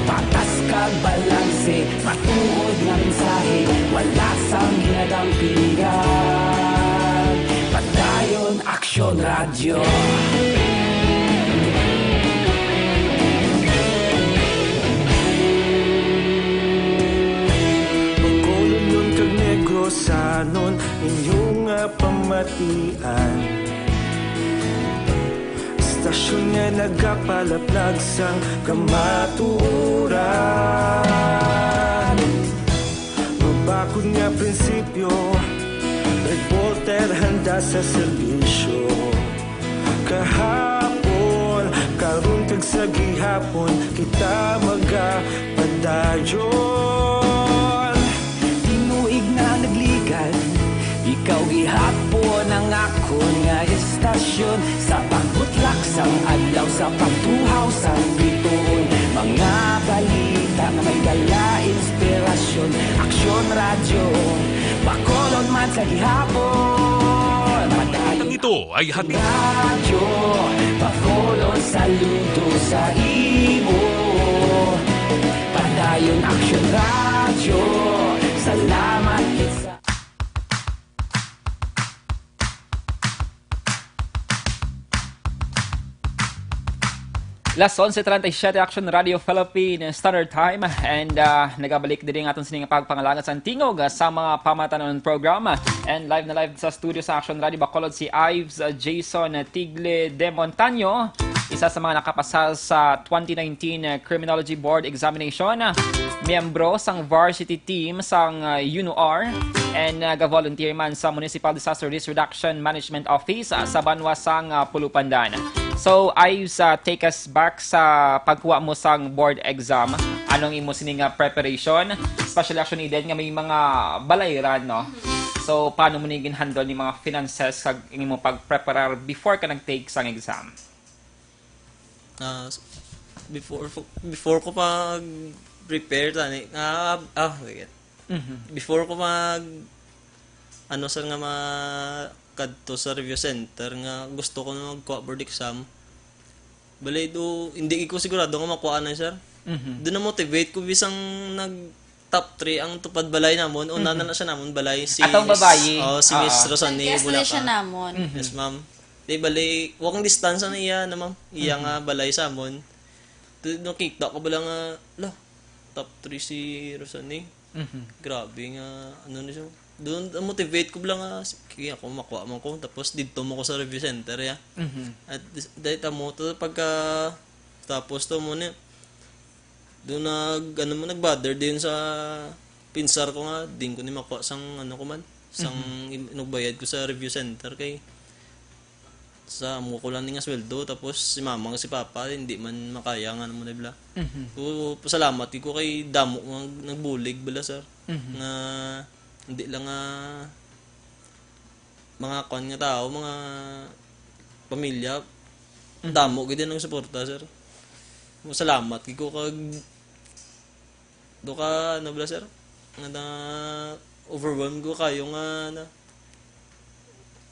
Patas kag balanse, matuod nga mensahe, wala sang ginadampingan. Patay Radyo. Bacolodnon kag Negrosanon, inyo nga pamatian. Istasyon nga nagapalaplag sang kamatuoran. Mabakod nga prinsipyo, reporter handa sa serbisyo. Kahapon, karon kag sa gihapon, kita magapadayon. Tinuig na nagligad, ikaw gihapon ang akon nga istasyon. Sa pagbutlak sang adlaw, sa pagtuhaw sang bituon, mga balita nga may dala inspirasyon. Aksyon Radyo, Bacolod man sa gihapon. Ang ito ay hatid Radyo Bacolod, saludo sa imo. Padayon Aksyon Radyo, salamat gid sa Las onse treinta y siete, Action Radio Philippine Standard Time. And, ah, nagabalik diri ang aton sining pagpangalagad sa tingog, ah, sa mga pamatanon program. And live na live sa studio sa Action Radio Bacolod si Ives, ah, Jason Tigle de Montaño, isa sa mga nakapasa sa twenty nineteen, ah, Criminology Board Examination, ah, miyembro sang varsity team sang, ah, UNOR, and, ah, ga-volunteer man sa Municipal Disaster Risk Reduction Management Office, ah, sa banwa sang, ah, Pulupandan. So, Ives, ah, take us back sa pagkuha mo sang board exam. Anong imo sini nga preparation? Especially, actually, Eden, nga may mga balayran, no? So, paano mo ni ginhandle ni mga finances kag imo pagpreparar before ka nag-take sang exam? Ah, s-, before, before ko pag-prepare tani, ah, ah, sige. Mhm. Before ko mag, ano, sir, nga ma-, kadto sa review center nga gusto ko na magkuha board exam. Bali, do, hindi ko sigurado nga makuha na, sir. Mhm. Doon na-motivate ko, bisang nag top three ang tupad balay namon. Una Mhm. na na siya namon balay, si Atong Miss, babayi. oh, si Miss Oo. Rosanne Nag-guest na siya Bulaca. namon. Mhm. Yes, ma'am. Di bali, walking distance na iya na, ma'am. Iya Mhm. nga balay sa amon. Tu-, nakita ko bala nga, la, top three si Rosanne. Mhm. Grabe nga, ano ni siya. Doon, motivate ko bala nga, sige, ako makuha man ko. Tapos, didto mo ko sa review center, ya. Mhm. At dis-, dahil tamo to, pagka, tapos to mo ni, doon nag, ano mo, nag-bother din sa pinsar ko nga, din ko ni makuha sang, ano ko man, sang Mhm. im-, inugbayad ko sa review center kay sa amo ko lang ni nga sweldo, tapos si mama nga si papa, hindi man makaya nga naman bala. Mhm. So, pasalamat ko kay damo nga nagbulig bala, sir. Mhm. Nga hindi lang nga mga kwan nga tao, mga pamilya, Mhm. damo gid ang suporta, sir. Salamat gid ko kag do ka, ano bala, sir? Nga na-overwhelm ko kayo nga na,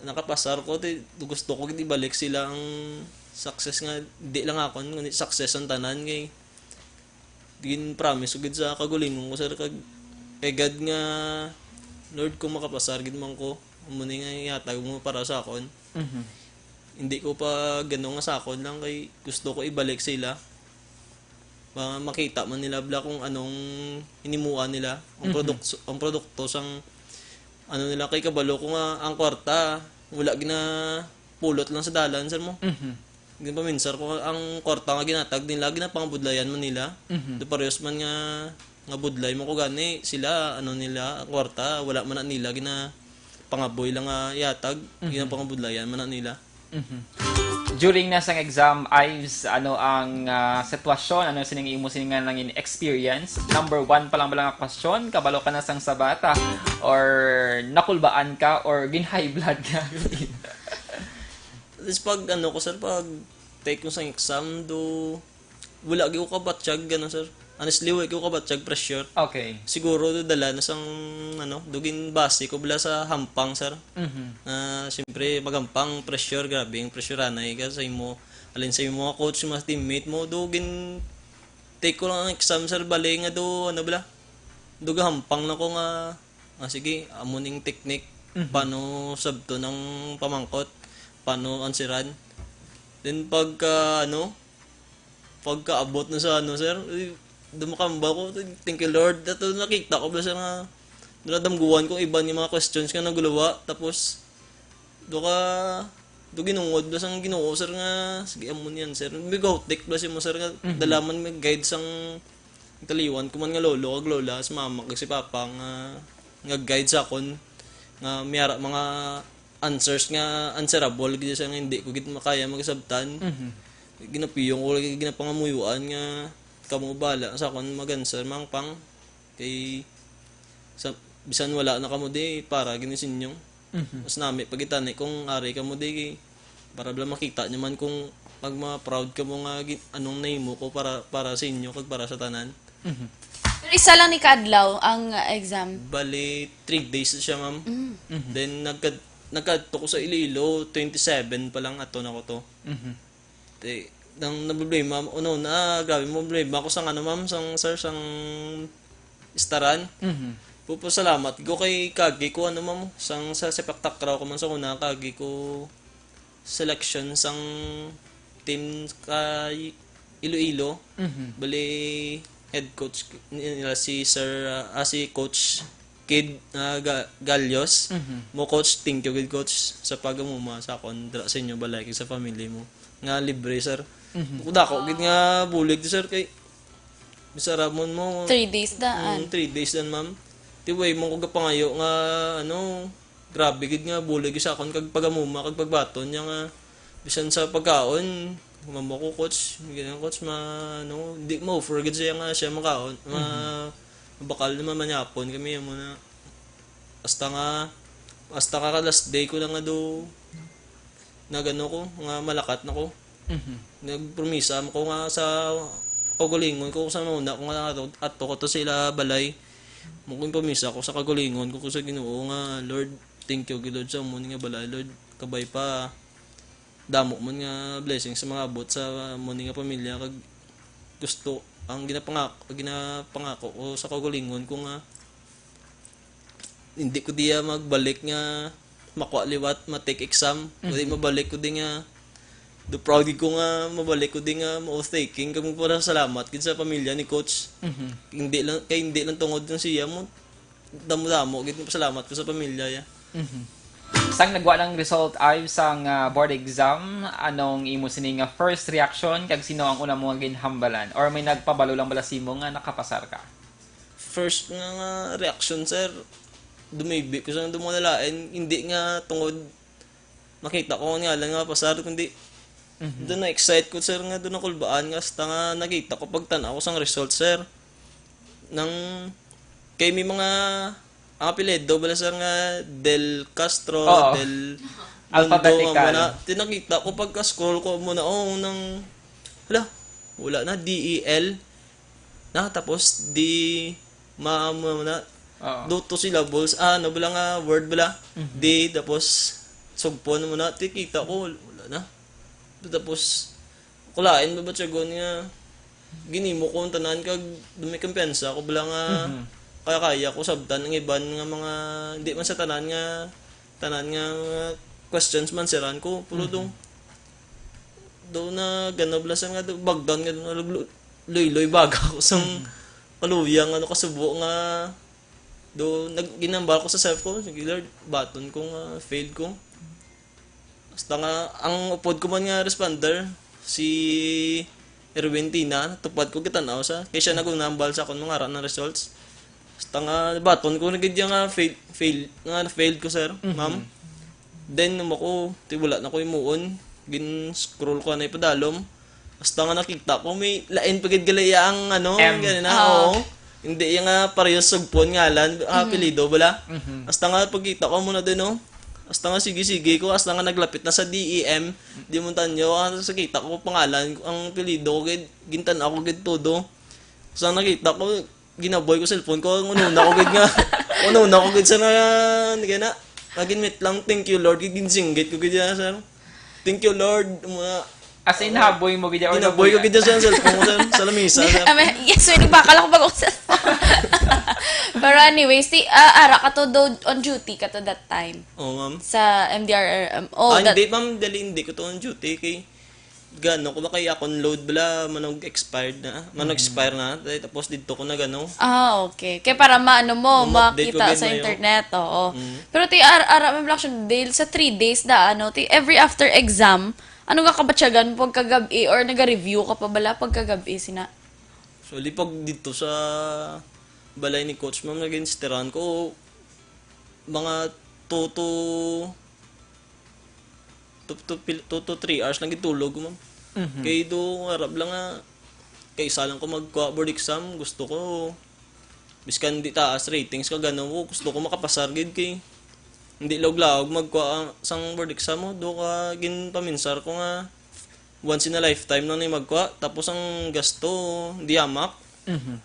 nakapasar ko, ti, gusto ko gid ibalik sila ang success nga, di lang ako, kundi success ang tanan kay gin-promise ko gid sa kagulingon ko, sir, kag kay God nga, "Lord, kung makapasar gid man ko, amo ni nga ihatag mo para sa akon." Mhm. Hindi ko pa gano nga sa akon lang kay gusto ko ibalik sila. Ma-, makita man nila bala kung anong hinimuan nila, ang Mhm. produkso-, ang produkto sang ano nila, kay kabalo ko nga ang kwarta wala ginapulot lang sa dalan, sir mo. Mhm. Ginpaminsar ko ang kwarta nga ginatag nila, ginapangabudlayan man nila. Mhm. Do parehas man nga, nga budlay mo ko gani, sila, ano nila, ang kwarta, wala man na nila ginapangaboy lang nga ihatag, Mhm. ginapangabudlayan man na nila. Mhm. During na sang exam, Ives, ano ang, ah, sitwasyon? Ano sining imo sining nga nangin experience? Number one pa lang bala nga question, kabalo ka na sang sabat, ah, or nakulbaan ka, or gin-high blood ka? At least pag, ano ko, sir, pag take ko sang exam, do, wala gyud ko kabatyag, ano, sir. Honestly, wala gyud ko kabatyag pressure. Okay. Siguro, do, dala na sang, ano, do, ginbase ko bala sa hampang, sir. Mhm. Na, siyempre, magampang, pressure, grabe ang pressure, anay ka sa imo, alin sa imo mga coach, mga teammate mo, do, gin-, take ko lang ang exam, sir, bali nga, do, ano bala, do, gahampang na ko nga, ah, sige, amo ning technique, Mhm. paano sabton ang pamangkot. paano answeran. Then pagka, ano, pagkaabot na sa, ano, sir, eh, dumakamba ko, "Thank you, Lord." Ato nakita ko ba, sir, nga nadamguan ko iban nga mga questions nga naguluwa. Tapos, do ka, do ginungod ba sang Ginoo, sir, nga, "Sige, amo niyan, sir." Bigotik ba siya mo, sir, nga Mhm. dalaman mag-guide sang taliwan ko man nga lolo kag lola, si mama kag si papa nga, nga guide sa akon, nga may ara mga answers nga answerable gid siya nga hindi ko gid makaya magsabtan. Mhm. Ginapiyon ko lagi, ginapangamuyuan nga kamo bala sa akon mag-answer, Mang Pang. Kay sa, bisan wala na kamo di, para gini sa inyo. Mhm. Mas nami pagitani kung ari kamo di, para bala makita niyo man kung pag ma-proud kamo nga gi-, anong nahimo ko para, para sa inyo kag para sa tanan. Mhm. Pero isa lang ni kaadlaw ang, uh, exam. Bali, three days siya, ma'am. Mm. Mhm. Then, nagka-, nagkadto ko sa Iloilo, twenty-seven pa lang, ato na ko to. Mhm. Te, nang naproblema, una-una, grabe mo problema ako sang ano, ma'am, sang, sir, sang istaran. Mhm. Pupasalamat ko kay kagi ko, ano, ma'am, sang sa sepak takraw ko man sa una, kagi ko selection sang team kay Iloilo. Mhm. Bali, head coach nila si Sir, ah, ah, si Coach Kid, ah, Ga-, Galios. Mhm. Mo, coach, thank you gid, coach, sa pag-amuma sa akon dira sa inyo balay kag sa family mo. Nga libre, sir. Mhm. Dako gid nga bulig to, sir, kay bisara mo mo. Three days daan. Mm, three days daan, ma'am. Ti way mo ko gapangayo nga, ano, grabe gid nga bulig sa akon kag pag-amuma kag pagbaton niya nga bisan sa pagkaon, mamo ko, coach, ganyan, coach, ma, ano, di ma-offer gid siya nga siya makaon, ma-, Mhm. bakal naman manyapon kami mo na. Hasta nga, hasta nga last day ko na nga do, nagano ko, nga malakat na ko. Mhm. Nagpromisa ko nga sa kaugalingon ko sa una ko nga ato, ato ko to sila balay. Mo ko promisa ko sa kaugalingon ko, ko sa Ginoo nga, "Lord, thank you gid, Lord, sa mo ni nga balay, Lord. Kabay pa, damo man nga blessing sa mga abot sa mo ni nga pamilya, kag gusto ang ginapangako, ginapangako ko sa kaugalingon ko nga hindi ko diya magbalik nga makuha liwat, ma-take exam. Kundi Mhm. mabalik ko di nga, do proud gid ko nga mabalik ko di nga mo taking kag magpasalamat gid sa pamilya ni coach. Mhm. Hindi lang, kay hindi lang tungod ng siya mo, damo-damo gid pasalamat ko sa pamilya ya. Mhm. Sang nagwa ng result, Ives, sang, ah, board exam, anong imo sini nga first reaction kag sino ang una mo nga ginhambalan? Or may nagpabalo lang bala simo nga nakapasar ka? First nga, nga reaction, sir, dumibi ko sa nandun mga lalain. Hindi nga tungod makita ko ang ngalan nga pasar, kundi Mhm. doon na-excite ko, sir, nga doon nakulbaan nga hasta nga nakita ko pagtanaw ko sang result, sir. Nang, kay may mga, ang apelyido bala, sir, nga Del Castro, Oo. Del Mundo, Alphabetical. Amo na. Tinakita ko pagka-scroll ko, amo na, oh, nang, hala, wala na, D E L. Na, tapos, di, ma-, mo na, Oo. do two syllables, ah, ano bala nga word bala? Mhm. Di, tapos, sugpon mo na, tikita ko, wala na. Tapos, kulain ba, batyagon nga, ginimo ko ang tanan, kag dumay kumpiyansa ko bala nga, Mhm. kaya-kaya ko sabtan ang iban nga mga, di man sa tanan nga, tanan nga mga questions man siran ko, pero Mhm. do, do na gano bala sa nga, do, bagdan nga, do, naluglo-, luy-luy baga ko sang Mhm. kaluyang, ano, kasubo nga, do, nag-, ginambal ko sa self ko, "Sige, Lord, baton ko nga fail ko." Hasta nga, ang upod ko man nga responder, si Erwin Tina, tupad ko gitanaw sa, kay siya nagumambal sa akon mga ara ng results. Hasta nga, baton ko na gid yung nga fail, fail, nga failed ko, sir, Mhm. ma'am. Then, nung ako, ti wala na ko imuon, gin-scroll ko na ipadalom. Hasta nga nakita ko, may lain pa gid gali ang, ano, M. ganina, Ah. oo. Hindi yung nga pareho sugpon ngalan, ah, Mhm. apelyido bala. Mhm. Hasta nga pagkita ko muna din, oh. Hasta nga sige-sige ko, hasta nga naglapit na sa D E M, di mo tanyo, ah, sa kita ko pangalan, ang apelyido ko gid, gintan ako gid todo. Hasta nakita ko, ginaboy ko cellphone ko, ang ununa ko gid nga, ununa ko gid sa nga, hindi ka na, naging meet lang, "Thank you, Lord," gid, ginsinggit ko gid yan, sir. "Thank you, Lord," mga, As in, haboy mo gid, or ginaboy ko naboy? Gid yan sa cellphone ko, sir, sa lamisa, sir. Ah, may, yes, may nagbakal ako pag-usap. Pero anyways, ti, ah, ara ka to do on duty ka to that time. Oh, ma'am. Sa M D R R M. Oh, Ah, that, hindi, ma'am. Dali, hindi ko to on duty kay gano ko ba kay akong load bala manog expired na, manog expire na. Tapos dito ko na gano. Ah, okay. Kaya para maano mo, Ma-update ko makita gid sa na yun. Internet, oo. Mm. Pero ti ar ara man lang siya, Dale, sa three days na ano, ti every after exam, ano nga kabatyagan mo pagkagabi or naga-review ka pa bala pagkagabi sina? Actually, pag dito sa balay ni Coach, ma'am, nag-insteran ko, mga two to, two to, pil- two to three hours lang gitulog ko, ma'am. Mhm. Kay do, harap lang nga, kay isa lang ko magkuha board exam, gusto ko, biskan di taas ratings ka, ganaw ko, gusto ko makapasar gid kay, hindi laog-laog magkuha ang, sang board exam mo, do ka ginpaminsar ko nga, once in a lifetime lang ni magkuha, tapos ang gasto, di amak. Mhm.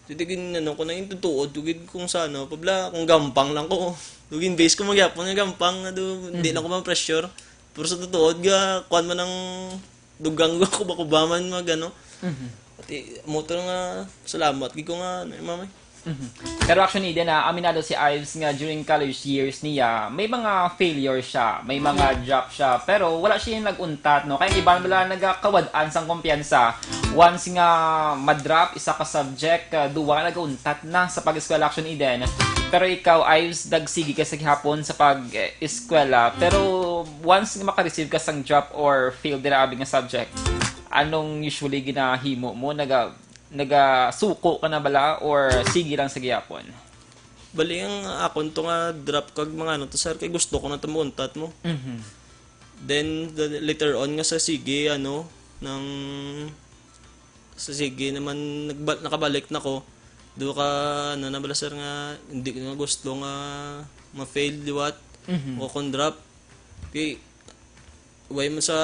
Dito gid, ano ko na, yung tutuod ko gid kung sa ano, pabla, kung gampang lang ko. Dugin base ko magyapon nga gampang, nga do, hindi lang ko ma-pressure. Pero sa tutuod ga, kuan man ang dugang ko, kuba-kuba man, mag ano. Mhm. Pati, motor nga, salamat gid ko nga, ano, mama. Mhm. Pero actually, din na aminado si Ives nga during college years niya, may mga failure siya, may mga drop siya, pero wala siya yung nag-untat, no? Kaya iban wala nagakawad-an sang kumpiyansa. Once nga ma-drop isa ka subject, uh, duwa na nag-untat na sa pag-eskwela, actually, din. Pero ikaw, Ives, nagsigi ka sa gihapon sa pag-eskwela. Pero once nga maka-receive ka sang drop or fail din abi nga subject, anong usually ginahimo mo? Naga nagasuko ka na bala or sige lang sa gihapon? Bali, ang akon to nga drop kag mga ano to, sir, kay gusto ko na to mauntat mo. Mhm. Then, the, later on nga sa sige, ano, nang sa sige naman, nagbal, nakabalik na ko. Do ka, ano na bala, sir, nga hindi ko na gusto nga ma-fail liwat Mhm. o kung drop. Kay, way man sa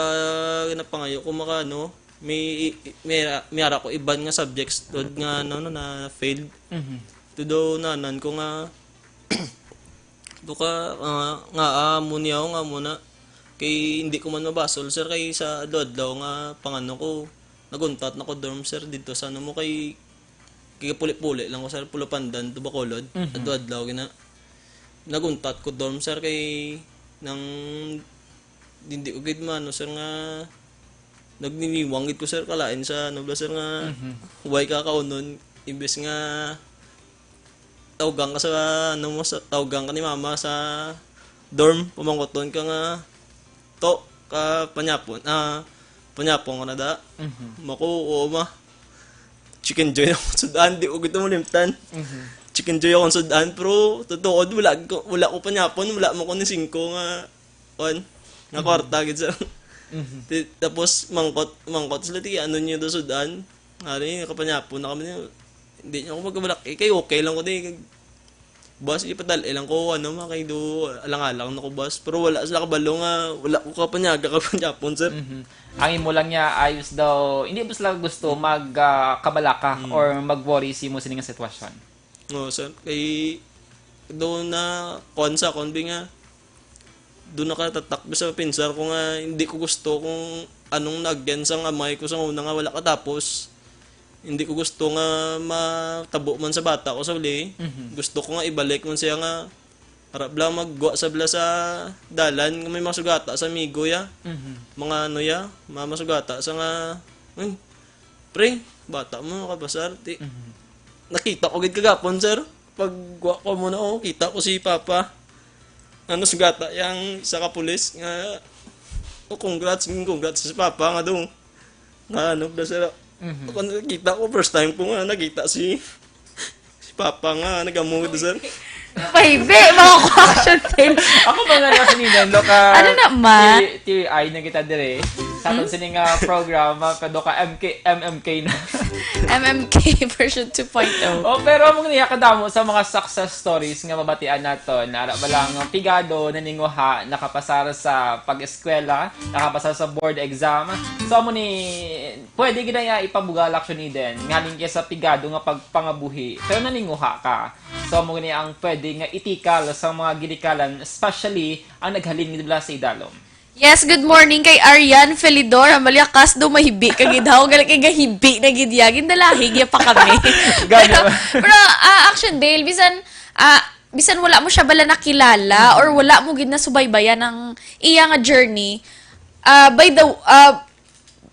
napangayo ko maka, ano, may, may, may ara ko iban nga subjects tod nga, ano, no, na failed. Mhm. Tudo nanan ko nga, do ka, ah, nga, ah, amo niya, nga amo na. Kay hindi ko man mabasol, sir, kay sa adlaw-adlaw nga pangano ko, naguntat na ko dorm, sir, dito sa ano mo, kay, kay puli-puli lang ko, sir, Pulupandan to Bacolod. Mhm. Adlaw-adlaw gina. Naguntat ko dorm, sir, kay nang hindi ko gid man, no, sir, nga nagniniwang gid ko, sir, kalain sa ano ba, sir, nga Mhm. way ka kaunon, imbes nga tawgan ka sa, ano mo, sa, tawgan ka ni mama sa dorm, pamangkuton ka nga, to, ka panyapon, ah, panyapon ka na da. Mhm. Mako, oo, ma. Chicken Joy ako sud-an, di ko gito malimtan. Mhm. Chicken Joy ako sud-an, pero totoo, wala ko, wala ko panyapon, wala mo ko ni singko nga, on, nga kwarta, gid sa. Mhm. Ti-, tapos, mangkot, mangkot sila, ti, ano niyo to sud-an? Ari, nakapanyapon na kami niyo. Hindi niyo ako magkabalak. Eh, kay okay lang ko, di. Boss, ipadal, eh, lang ko, ano, mga kay do, alang-alang na ko, boss. Pero wala sila kabalo nga, wala ko kapanyaga, kapanyapon, sir. Mhm. Ang imo lang niya, ayos daw, hindi ba sila gusto mag ah, kabalaka or mag-worry sa imo sining nga sitwasyon? Oo, sir. Kay, do na, kuan sa akon, bi nga, do nakatatak bi sa pinsar ko nga hindi ko gusto kung anong nagyan sang amay ko sa una nga wala katapos. Hindi ko gusto nga matabo man sa bata ko sa uli. Mhm. Gusto ko nga ibalik man siya nga para bala magwa sa bala sa dalan nga may masugata sa amigo ya. Mhm. Mga ano ya, mga masugata sa nga, "Uy, pre, bata mo, makapasar." Ti, Mhm. nakita ko gid kagapon, sir. Pag wa ko muna, oh, kita ko si Papa. Ano, sugata yang isa ka pulis nga, oh, congrats, congrats si Papa nga dong. Nga ano, bla, sir. Mhm. Ako nakita ko, first time ko nga nakita si si Papa nga nagamuhod, sir. Pwede, mga action film. Ako ba nga na sininan, lo ka Ano naman? Tear, tear eye na kita dire. Sa aton sini nga programa, pero ka M K, M M K na. M M K version two point oh. Oh, pero amo niya kadamo sa mga success stories nga mabatian naton. Ara ba lang pigado, naninguha, nakapasar sa pag-eskwela, nakapasar sa board exam. So amo ni pwede gid na iya ipabugal, actually, din. Nga halin kay sa pigado nga pagpangabuhi, pero naninguha ka. So amo ni ang pwede nga itikal sa mga ginikalan, especially ang naghalin gid bala sa idalom. Yes, good morning kay Arian Felidor. Ang malyakas do mahibi ka gid, haw, gali kay gahibi na gid ya. Gindalahi ya pa kami. Gani pero, ba? Pero, ah, Action Dale, bisan, ah, bisan wala mo siya bala nakilala or wala mo gid nasubaybayan ang iya nga journey, ah, by the, ah,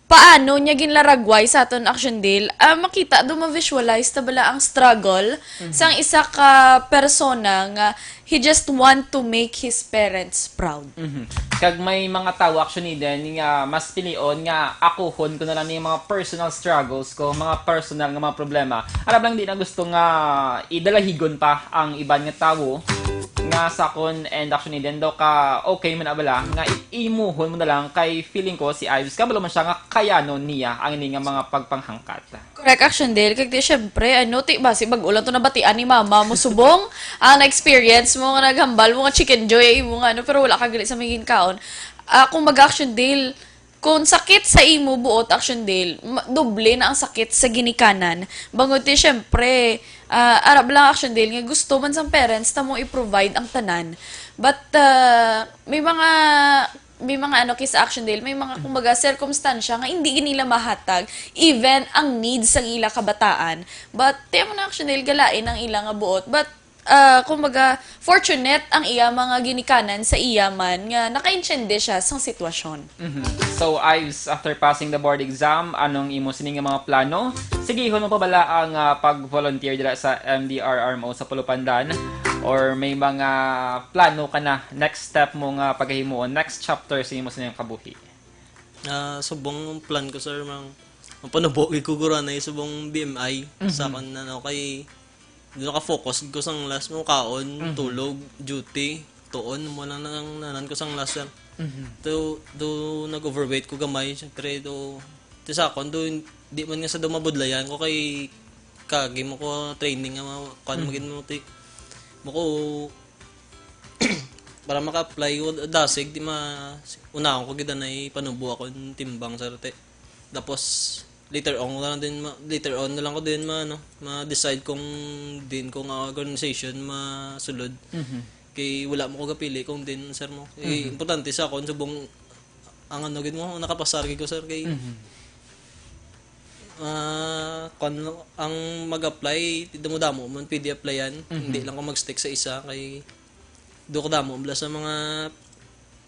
paano niya ginlaragway sa aton, Action Dale, ah, makita do ma-visualize ta bala ang struggle sang isa ka persona nga he just want to make his parents proud. Mhm. Kag may mga tawo, Action Eden, nga mas pilion nga akuhon ko na lang yung mga personal struggles ko, mga personal nga mga problema. Alam lang, di na gusto nga idalahigon pa ang iban nga tawo nga sa akon and Action Eden daw ka okay man abala nga i-, imuhon mo na lang kay feeling ko si Ives kabalo man siya nga kayanon niya ang ini nga mga pagpanghangkat. Correct, Action Dale. Kag di, syempre, ano, ti, basi bag-o lang to nabatian ni mama mo subong. Ang na-experience mo nga naghambal mo nga chicken joy, imo nga, ano, pero wala ka gali sa may ginkaon. Ah, kung mag-Action Dale, kung sakit sa imo buot, Action Dale, ma-, doble na ang sakit sa ginikanan. Bangod ti, syempre, ah, arap lang, Action Dale, nga gusto man sang parents ta mo i-provide ang tanan. But, ah, may mga, may mga ano, kis Action Dale, may mga, kumbaga, sirkumstansya nga hindi gid nila mahatag even ang needs sang ila kabataan. But, tiyan mo na, Action Dale, galain ang ila nga buot. But, ah, kumbaga, fortunate ang iya mga ginikanan sa iya man nga nakaintindi siya sang sitwasyon. Mhm. So, Ives, after passing the board exam, anong imo sini nga mga plano? Sigihon mo pa bala ang, ah, pag-volunteer dira sa M D R R M O sa Pulupandan? Or may mga plano ka na, next step mo nga paghimuon, next chapter sa imo sa iyang kabuhi? Ah, subong ang plan ko, sir, mang, mapanubo gid ko guro na subong B M I sa Mhm. akon, ano, kay doon naka-focus gid ko sang last mo, kaon, Mhm. tulog, duty, tuon, mo lang nang nanan ko sang last, sir. Mhm. Do, do nag-overweight ko gamay, syempre, do, ti sa akon, do, di man nga sa do mabudlayan ko kay kagi mo ko training nga ma-, kuan mo Mhm. gid mo, ti, mo ko, para maka-apply ko dasig, di ma-, unahon ko gid anay panubo akon timbang, sir, te. Tapos, later on ko lang din ma-, later on na lang ko din ma-, ano, ma-decide kung din ko nga organization masulod. Mhm. Kay wala mo ko gapili kung din, sir, mo. Eh, Mhm. importante sa akon, subong, ang ano gid mo, nakapasar gid ko, sir, kay Mhm. ah, kung ang mag-apply, damo-damo man pwede applyan. Mhm. Hindi lang ko mag-stick sa isa, kay do kadamo bala sa mga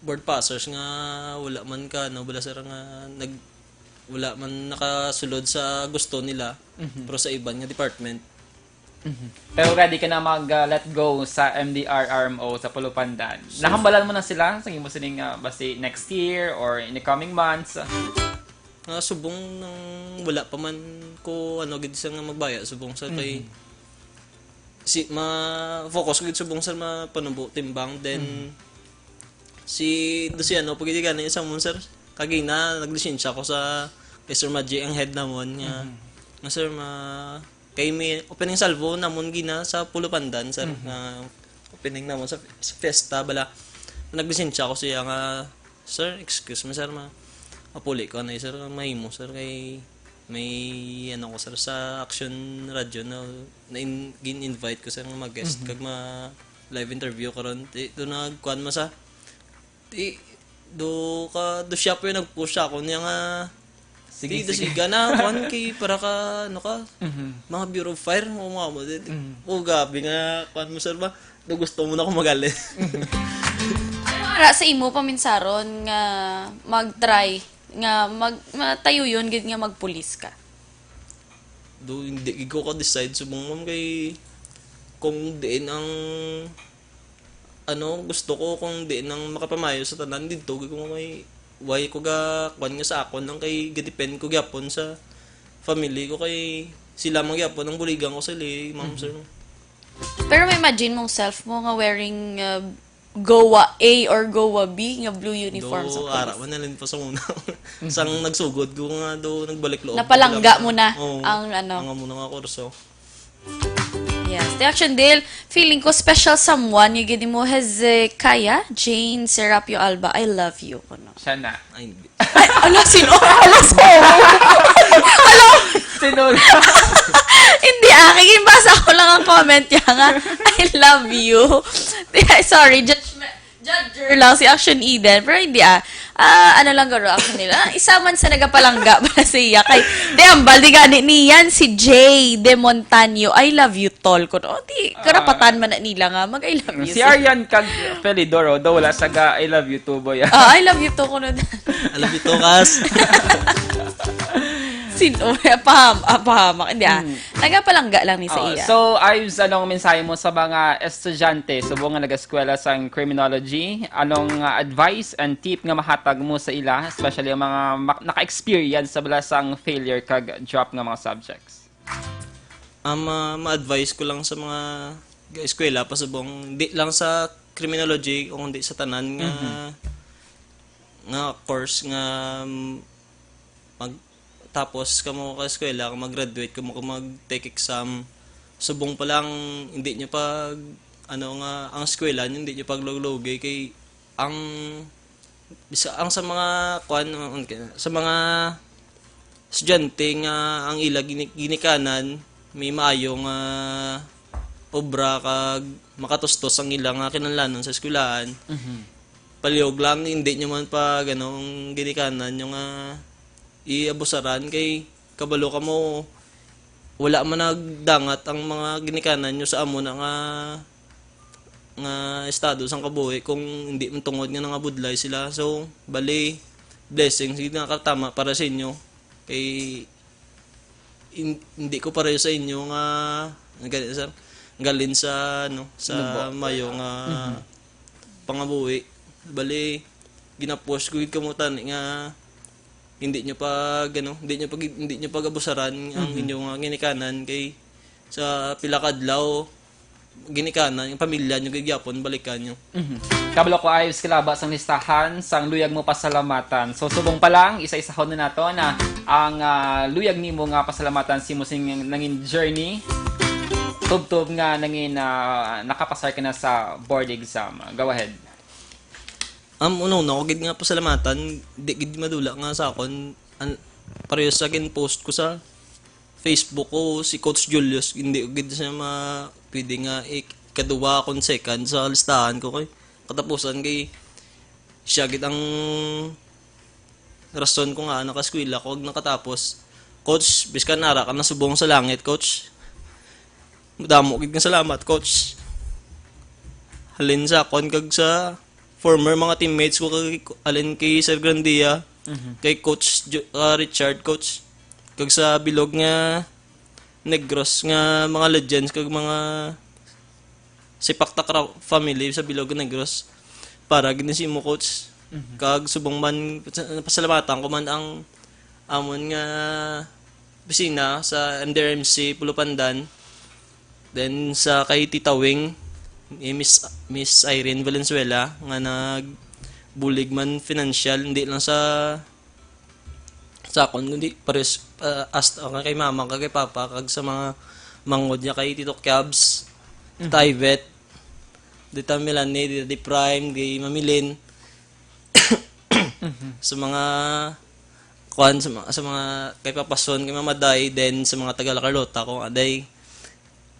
board passers nga wala man ka, ano, bala, sir, nga nag-, wala man nakasulod sa gusto nila, Mhm. pero sa iban nga department. Mhm. Pero ready ka na mag, ah, let go sa M D R R M O sa Pulupandan? Nahambalan mo na sila sa imo sining, ah, basi next year or in the coming months? Nga subong nang wala pa man ko, ano, gid siya nga magbaya, subong, sir, kay Mhm. si, ma-focus ko gid, subong, sir, mapanubo timbang. Then, Mhm. si, do si, ano, pag gani sa amon, sir, kagina, naglisensya ko sa kay Sir Maji, ang head namon, nga, Mhm. nga, sir, ma-, kay may opening salvo namon gina sa Pulupandan, sir, Mhm. nga opening namon sa, sa fiesta, bala. Naglisensya ko siya nga, "Sir, excuse me, sir, ma-, mapuli ko anay, sir, mahimo, sir, kay may, ano ko, sir, sa Action Radio na, na in-, gin-invite ko, sir, nga mag-guest Mhm. kag ma-live interview karon." Di, do nagkuan mo sa, di, do ka, do siya po yung nag-push ako niya nga, Sige, "Di, sige. Dasiga na, kuan, kay para ka, ano ka, Mhm. mga Bureau of Fire, o mga mo." Di, di, Mhm. "Oh, grabe nga, kuan mo, sir, ba? Do gusto mo na ako magali." Mhm. Ano ara sa imo paminsaron nga mag-try, nga mag-, matayuyon gid nga magpulis ka? Do, hindi gid ko ka-decide subong, ma'am, kay kung diin ang ano, gusto ko kung di nang makapamayo sa tanan didto, kay kung may, why ko ga, kuwan nga sa akon lang, kay ga-depend ko gyapon sa family ko, kay sila man gyapon ang buligan ko sila, ma'am, Mhm. sir. Pero ma-imagine mong self mo nga wearing, uh, Goa A or Goa B nga blue uniform sa Do, ara police. Man na lang pa sa una. Mhm. Sang nagsugod ko nga do, nagbalik loob ko Napalangga lang. Mo na Oo. Ang ano. Ang amo na nga kurso. Yes. The Action Dale, feeling ko special someone, yung gini mo, Hezekiah Jane Serapio Alba, "I love you." Ano? Siya na. Ay, hindi. Ay, ala, sino? Ala, so? Ala! Sino na? Hindi, ah. Kaya basa ko lang ang comment niya nga, "I love you." Sorry, judge, judger lang si Action Eden. Pero hindi, ah. Ah, ano lang garo ako nila. Ah, isa man sa nagapalangga para sa iya kay di ambal di gani niyan si Jay De Montaño. "I love you, tol," ko. Oh, di karapatan man na nila nga mag "I love you." Si Aryan kag Felidor, oh, daw wala sa ga "I love you too, boy." Ah, "I love you too," ko. "I love you too, Kas." Sin-, oh, paham-, ah, pahamak. Hindi, ah. Hmm. Nagapalangga lang ni sa Oh, iya. So, Ives, anong mensahe mo sa mga estudyante subong nga nag-eskwela sang criminology? Anong, ah, advice and tip nga mahatag mo sa ila, especially ang mga mak-, naka-experience sa bala sang failure kag drop nga mga subjects? Ang ma-, ma-advise ko lang sa mga ga-eskwela pa subong, di lang sa criminology, kundi sa tanan nga, Mhm. nga course nga, mm, mag-, tapos kamo ka eskwela, kung mag-graduate kamo, kung mag-take exam, subong pa lang, hindi nyo pag, ano nga, ang eskwela nyo, hindi nyo pagluglugi kay ang, bisa, ang sa mga, kuan, ang, ang, sa mga estudyante nga ang ila gini-, ginikanan, may maayo nga obra kag makatustos ang ila nga kinahanglanon sa eskwelahan. Mhm. Palihog lang, hindi nyo man pa, ganong ginikanan nyo nga iabusaran kay kabalo kamo, wala man nagdangat ang mga ginikanan nyo sa amo na nga, nga estado sang kabuhi kung hindi man tungod nga nangabudlay sila. So, bali, blessings, yun nga katama para sa inyo. Kay, hin-, hindi ko pareho sa inyo nga, nga, sir, galin sa, ano, sa Lubo. Mayo nga Mhm. pangabuhi. Bali, ginapush ko gid kamo tani nga hindi nyo pag, ano, hindi nyo pag, hindi nyo pag-abusaran ang Mhm. inyong, ah, ginikanan kay sa pila ka adlaw, ginikanan, yung pamilya nyo gid gyapon, balikan nyo. Mhm. Kabalo ko, Ives, kalaba sang listahan sang luyag mo pasalamatan. So, subong pa lang, isa-isahon na nato na ang, ah, luyag nimo nga pasalamatan sa imo sing nangin journey. Tubtob nga nangin, ah, nakapasar ka na sa board exam. Go ahead. Um, una-una ko gid nga pasalamatan, di gid madula nga sa akon, an-, pareho sa gin-post ko sa Facebook ko, si Coach Julius, hindi ko gid siya ma-, pwede nga ikaduwa akon second sa listahan ko kay katapusan kay siya gid ang rason ko nga nakaeskwela ko ag nakatapos. Coach, biskan ara ka na subong sa langit, Coach. Madamo gid nga salamat, Coach. Halin sa akon kag sa former mga teammates ko kag halin kay Sir Grandia, Mhm. kay Coach Jo-, ah, Richard, Coach. Kag sa bilog nga Negros nga mga legends kag mga Sipak Takraw family sa bilog nga Negros. Para gid ni sa imo, Coach. Mhm. Kag subong man, pasalamatan ko man ang amon nga opisina sa M D R M C Pulupandan. Then sa kay Tita Wing, ni Miss, Miss Irene Valenzuela, nga nagbulig man financial, hindi lang sa, sa akon, kundi pares, ah, hasta nga kay mama, kag kay papa, kag sa mga manghod niya kay Tito Kiabs, Mhm. Tita Ivette, Tita Melanie, Tita Di Prime, kay Mamilin. Mhm. Sa mga, kuan, sa mga, sa mga kay Papa Son, kay Mama Day, then sa mga taga La Carlota, kung aday,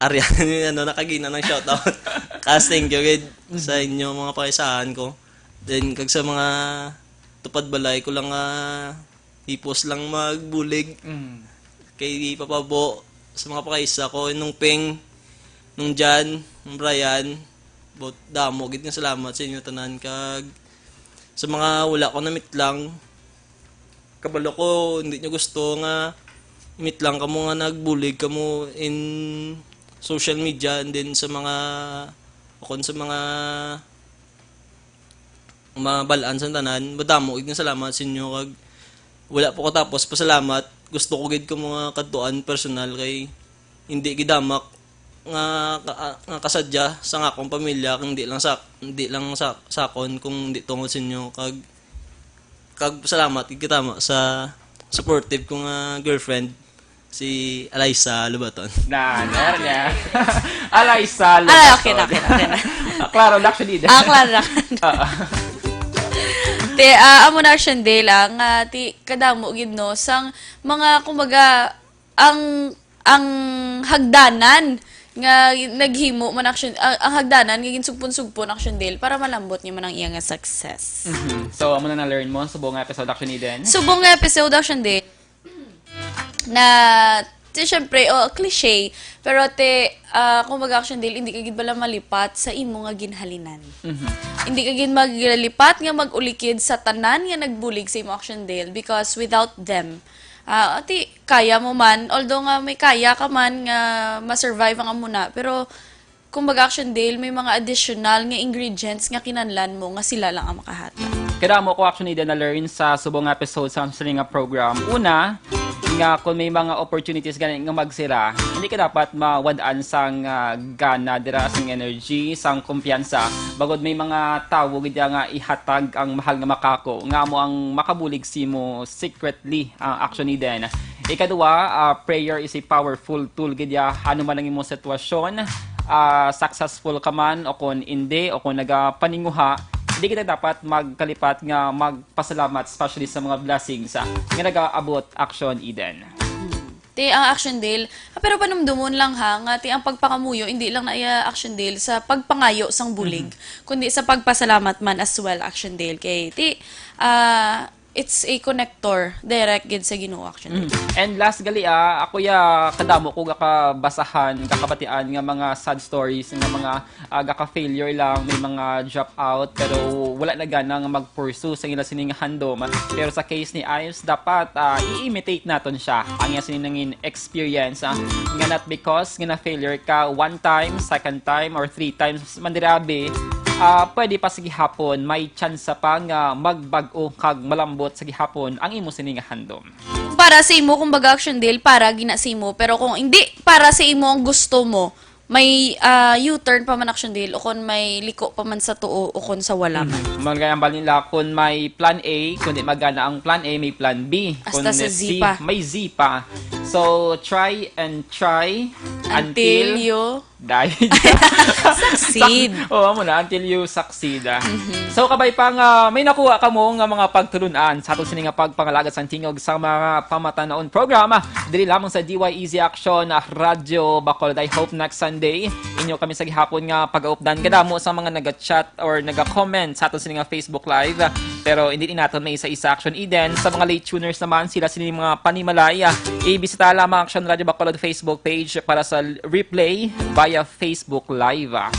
Arian, ano, nakagina ng shoutout. Kas, thank you gid sa Mhm. inyo mga pakaisahan ko. Then, kag sa mga tupad balay ko lang nga hipos lang magbulig. Mm. Kay Papa Bo, sa mga pakaisa ko, Nung Ping, Nung Jan, Nung Brian, but damo gid nga salamat sa inyo tanan kag sa mga wala ko namitlang, kabalo ko, hindi nyo gusto nga imitlang kamo nga nagbulig kamo in social media, and then sa mga, akon sa mga mabal-an sa tanan, madamo gid nga salamat sa inyo, kag wala po katapos pasalamat. Gusto ko gid kamo nga kadtuan personal kay hindi gid hamak nga, ka-, nga kasadya sa akong pamilya, kung di lang sa, di lang sa, sa akon, kung di tungod sa inyo, kag, kag salamat gid katama sa supportive ko nga girlfriend, si Alaysa Lobaton. Na, na, na. Alaysa Lobaton. Ah, okay na, okay na, okay na. Ah, klaro na, actually. Ah, klaro na. Oo. Te, ah, amo na, Shandel, ah, nga ti kadamo gid, no, sang mga, kumbaga, ang, ang hagdanan nga naghimo man, Action, ang, ang hagdanan nga ginsugpon-sugpon, Action Dale, para malambot niya man ang iya nga success. Mhm. So, amo na na-learn mo subong nga episode, Action Eden? Subong nga episode, Action Dale, na, ti, syempre, oh, cliche, pero, ti, ah, kumbaga, Action Dale, hindi ka gid bala malipat sa imo nga ginhalinan. Mhm. Hindi ka gid maglipat nga mag-ulikid sa tanan nga nagbulig sa imo, Action Dale, because without them, ah, ti, kaya mo man, although nga may kaya ka man nga ma-survive ang amo na, pero kumbaga, Action Dale, may mga additional nga ingredients nga kinahanglan mo nga sila lang ang makahatag. Kadamo ko, Action Eden, na-learn sa subong nga episode sa sini nga program. Una, nga kung may mga opportunities gani nga magsira, hindi ka dapat mawad-an sang, ah, gana dira, sang energy, sang kumpiyansa. Bangod may mga tawo gid nga ihatag ang mahal nga makako, nga amo ang makabulig simo secretly, ah, Action Eden. Ikaduha, ah, prayer is a powerful tool gid ya. Ano man ang imong sitwasyon, ah, successful ka man o kon indi, o kon nagapaninguha, hindi kita dapat magkalipat nga magpasalamat, especially sa mga blessings, ah, nga nagaabot, Action Eden. Ti ang, Action Dale, ah, pero panumdumon lang ha, nga ti ang pagpangamuyo, hindi lang na iya, Action Dale, sa pagpangayo sang bulig, Mhm. kundi sa pagpasalamat man as well, Action Dale. Kay ti, ah, it's a connector, direct gid sa Ginoo, Action Dale. Mhm. And last gali, ah, ako ya kadamo ko gakabasahan, kakabatian nga mga sad stories, nga mga, ah, gaka-failure lang, may mga drop out, pero wala na gana nga mag-pursue sa ila sini nga handom. Pero sa case ni Ives, dapat, ah, i-imitate naton siya. Ang iya sini nangin experience, ah, nga not because nga na-failure ka one time, second time, or three times man dira abi, ah, pwede pa sa gihapon, may tsansa pa nga magbag-o kag malambot sa gihapon ang imo sini nga handom. Para sa imo, kumbaga, Action Dale, para gina sa imo, pero kung hindi para sa imo ang gusto mo, may, ah, U-turn pa man, Action Dale, o kon may liko pa man sa tuo, o kon sa wala man. Mhm. Mao nga ang bali nila, kung may plan A, kung di magana ang plan A, may plan B. Hasta Kung sa Z C, pa. May Z pa. So, try and try Until until you die. Succeed. Sak-, oo, amo na, until you succeed, ah. Mhm. So, kabay pa nga may nakuha kamo nga mga pagtulun-an sa aton sini nga pagpangalagad sang tingog sa mga pamatan-on programa, diri lamang sa D Y E Z Action, ah, Radio Bacolod. I hope next Sunday inyo kami sa gihapon nga pag-updan. Kadamo sa mga naga-chat or naga-comment sa aton sini nga Facebook Live. Pero hindi ni naton maisa-isa, Action Eden. Sa mga late tuners naman, sila sini mga panimalay, ah, ibisita lamang Action Radio Bacolod Facebook page para sa replay via Facebook Live, ah.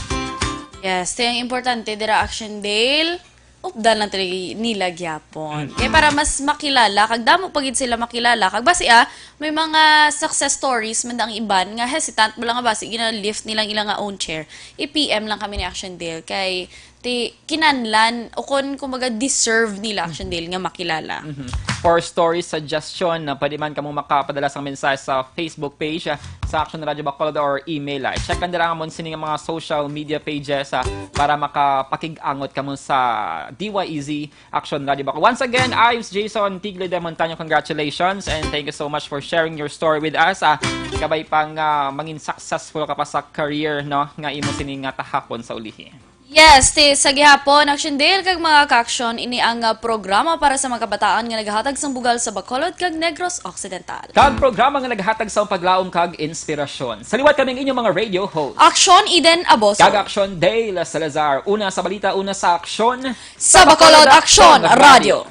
Yes, kaya ang importante dira, Action Dale, updan lang talaga nila gyapon. Mm. Kaya para mas makilala, kag damo pa gid sila makilala. Kag basi, ah, may mga success stories man ang iban nga hesitant mo lang nga basi gina-lift nilang ilang nga own chair. I-P M lang kami ni Action Dale kay ti kinahanglan o kon kumbaga deserve nila, Action Dale, nga makilala. Mhm. For story suggestion, na pwede man kamo makapadala sang mensahe sa Facebook page, ah, sa Action Radio Bacolod or email, ah. Check lang dira amon sini nga mga social media pages, ah, para makapakig-angot kamo sa D Y E Z Action Radio Bacolod. Once again, Ives Jason Tigli de Montaño, congratulations and thank you so much for sharing your story with us. Ah, kabay pang, ah, mangin successful ka pa sa career, no, nga imo sini nga tahapon sa ulihi. Yes, ti, sa gihapon, Action Dale kag mga ka-action, ini ang, ah, programa para sa mga kabataan nga nagahatag sang bugal sa Bacolod kag Negros Occidental. Kag programa nga naghatag sa paglaom kag inspirasyon. Sa liwat kami ang inyong mga radio host. Action Eden Aboso. Kag Action Dale Salazar. Una sa balita, una sa aksyon. Sa Bacolod Action Radio.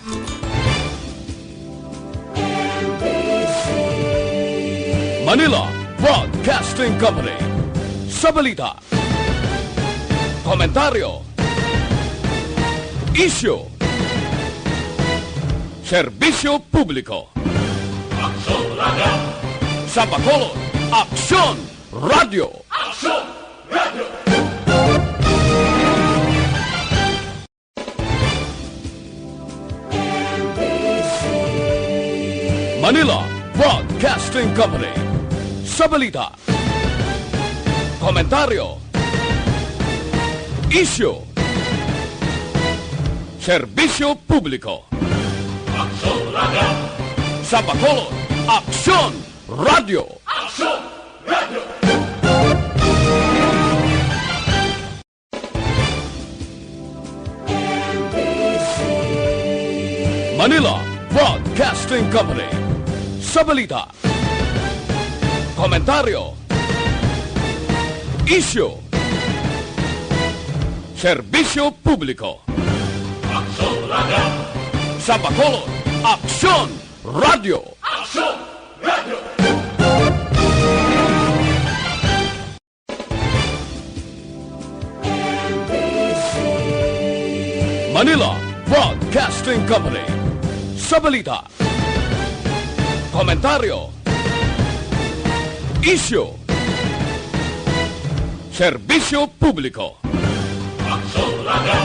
Manila Broadcasting Company. Sa balita, komentaryo, isyu, serbisyo publiko. Aksyon Radio. Sa Bacolod, Aksyon Radio. Aksyon Radio. Manila Broadcasting Company. Sa balita, komentaryo, isyu, serbisyo publiko. Aksyon Radio. Sa Bacolod, Aksyon Radio. Aksyon Radio. Manila Broadcasting Company. Sa balita, komentaryo, Isyu. Serbisyo publiko. Aksyon Radio. Sa Bacolod, Aksyon Radio. Aksyon Radio. Manila Broadcasting Company. Sa balita, komentaryo, isyu, serbisyo publiko. Aksyon Radio.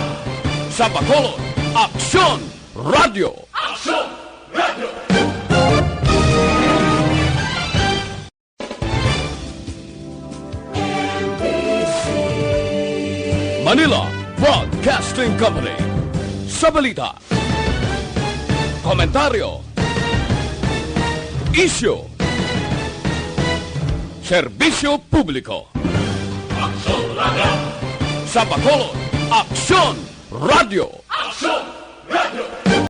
Sa Bacolod, Aksyon Radio. Aksyon Radio. Manila Broadcasting Company. Sa balita, komentaryo, isyu, serbisyo publiko. Aksyon Radio. Sa Bacolod, Aksyon Radio.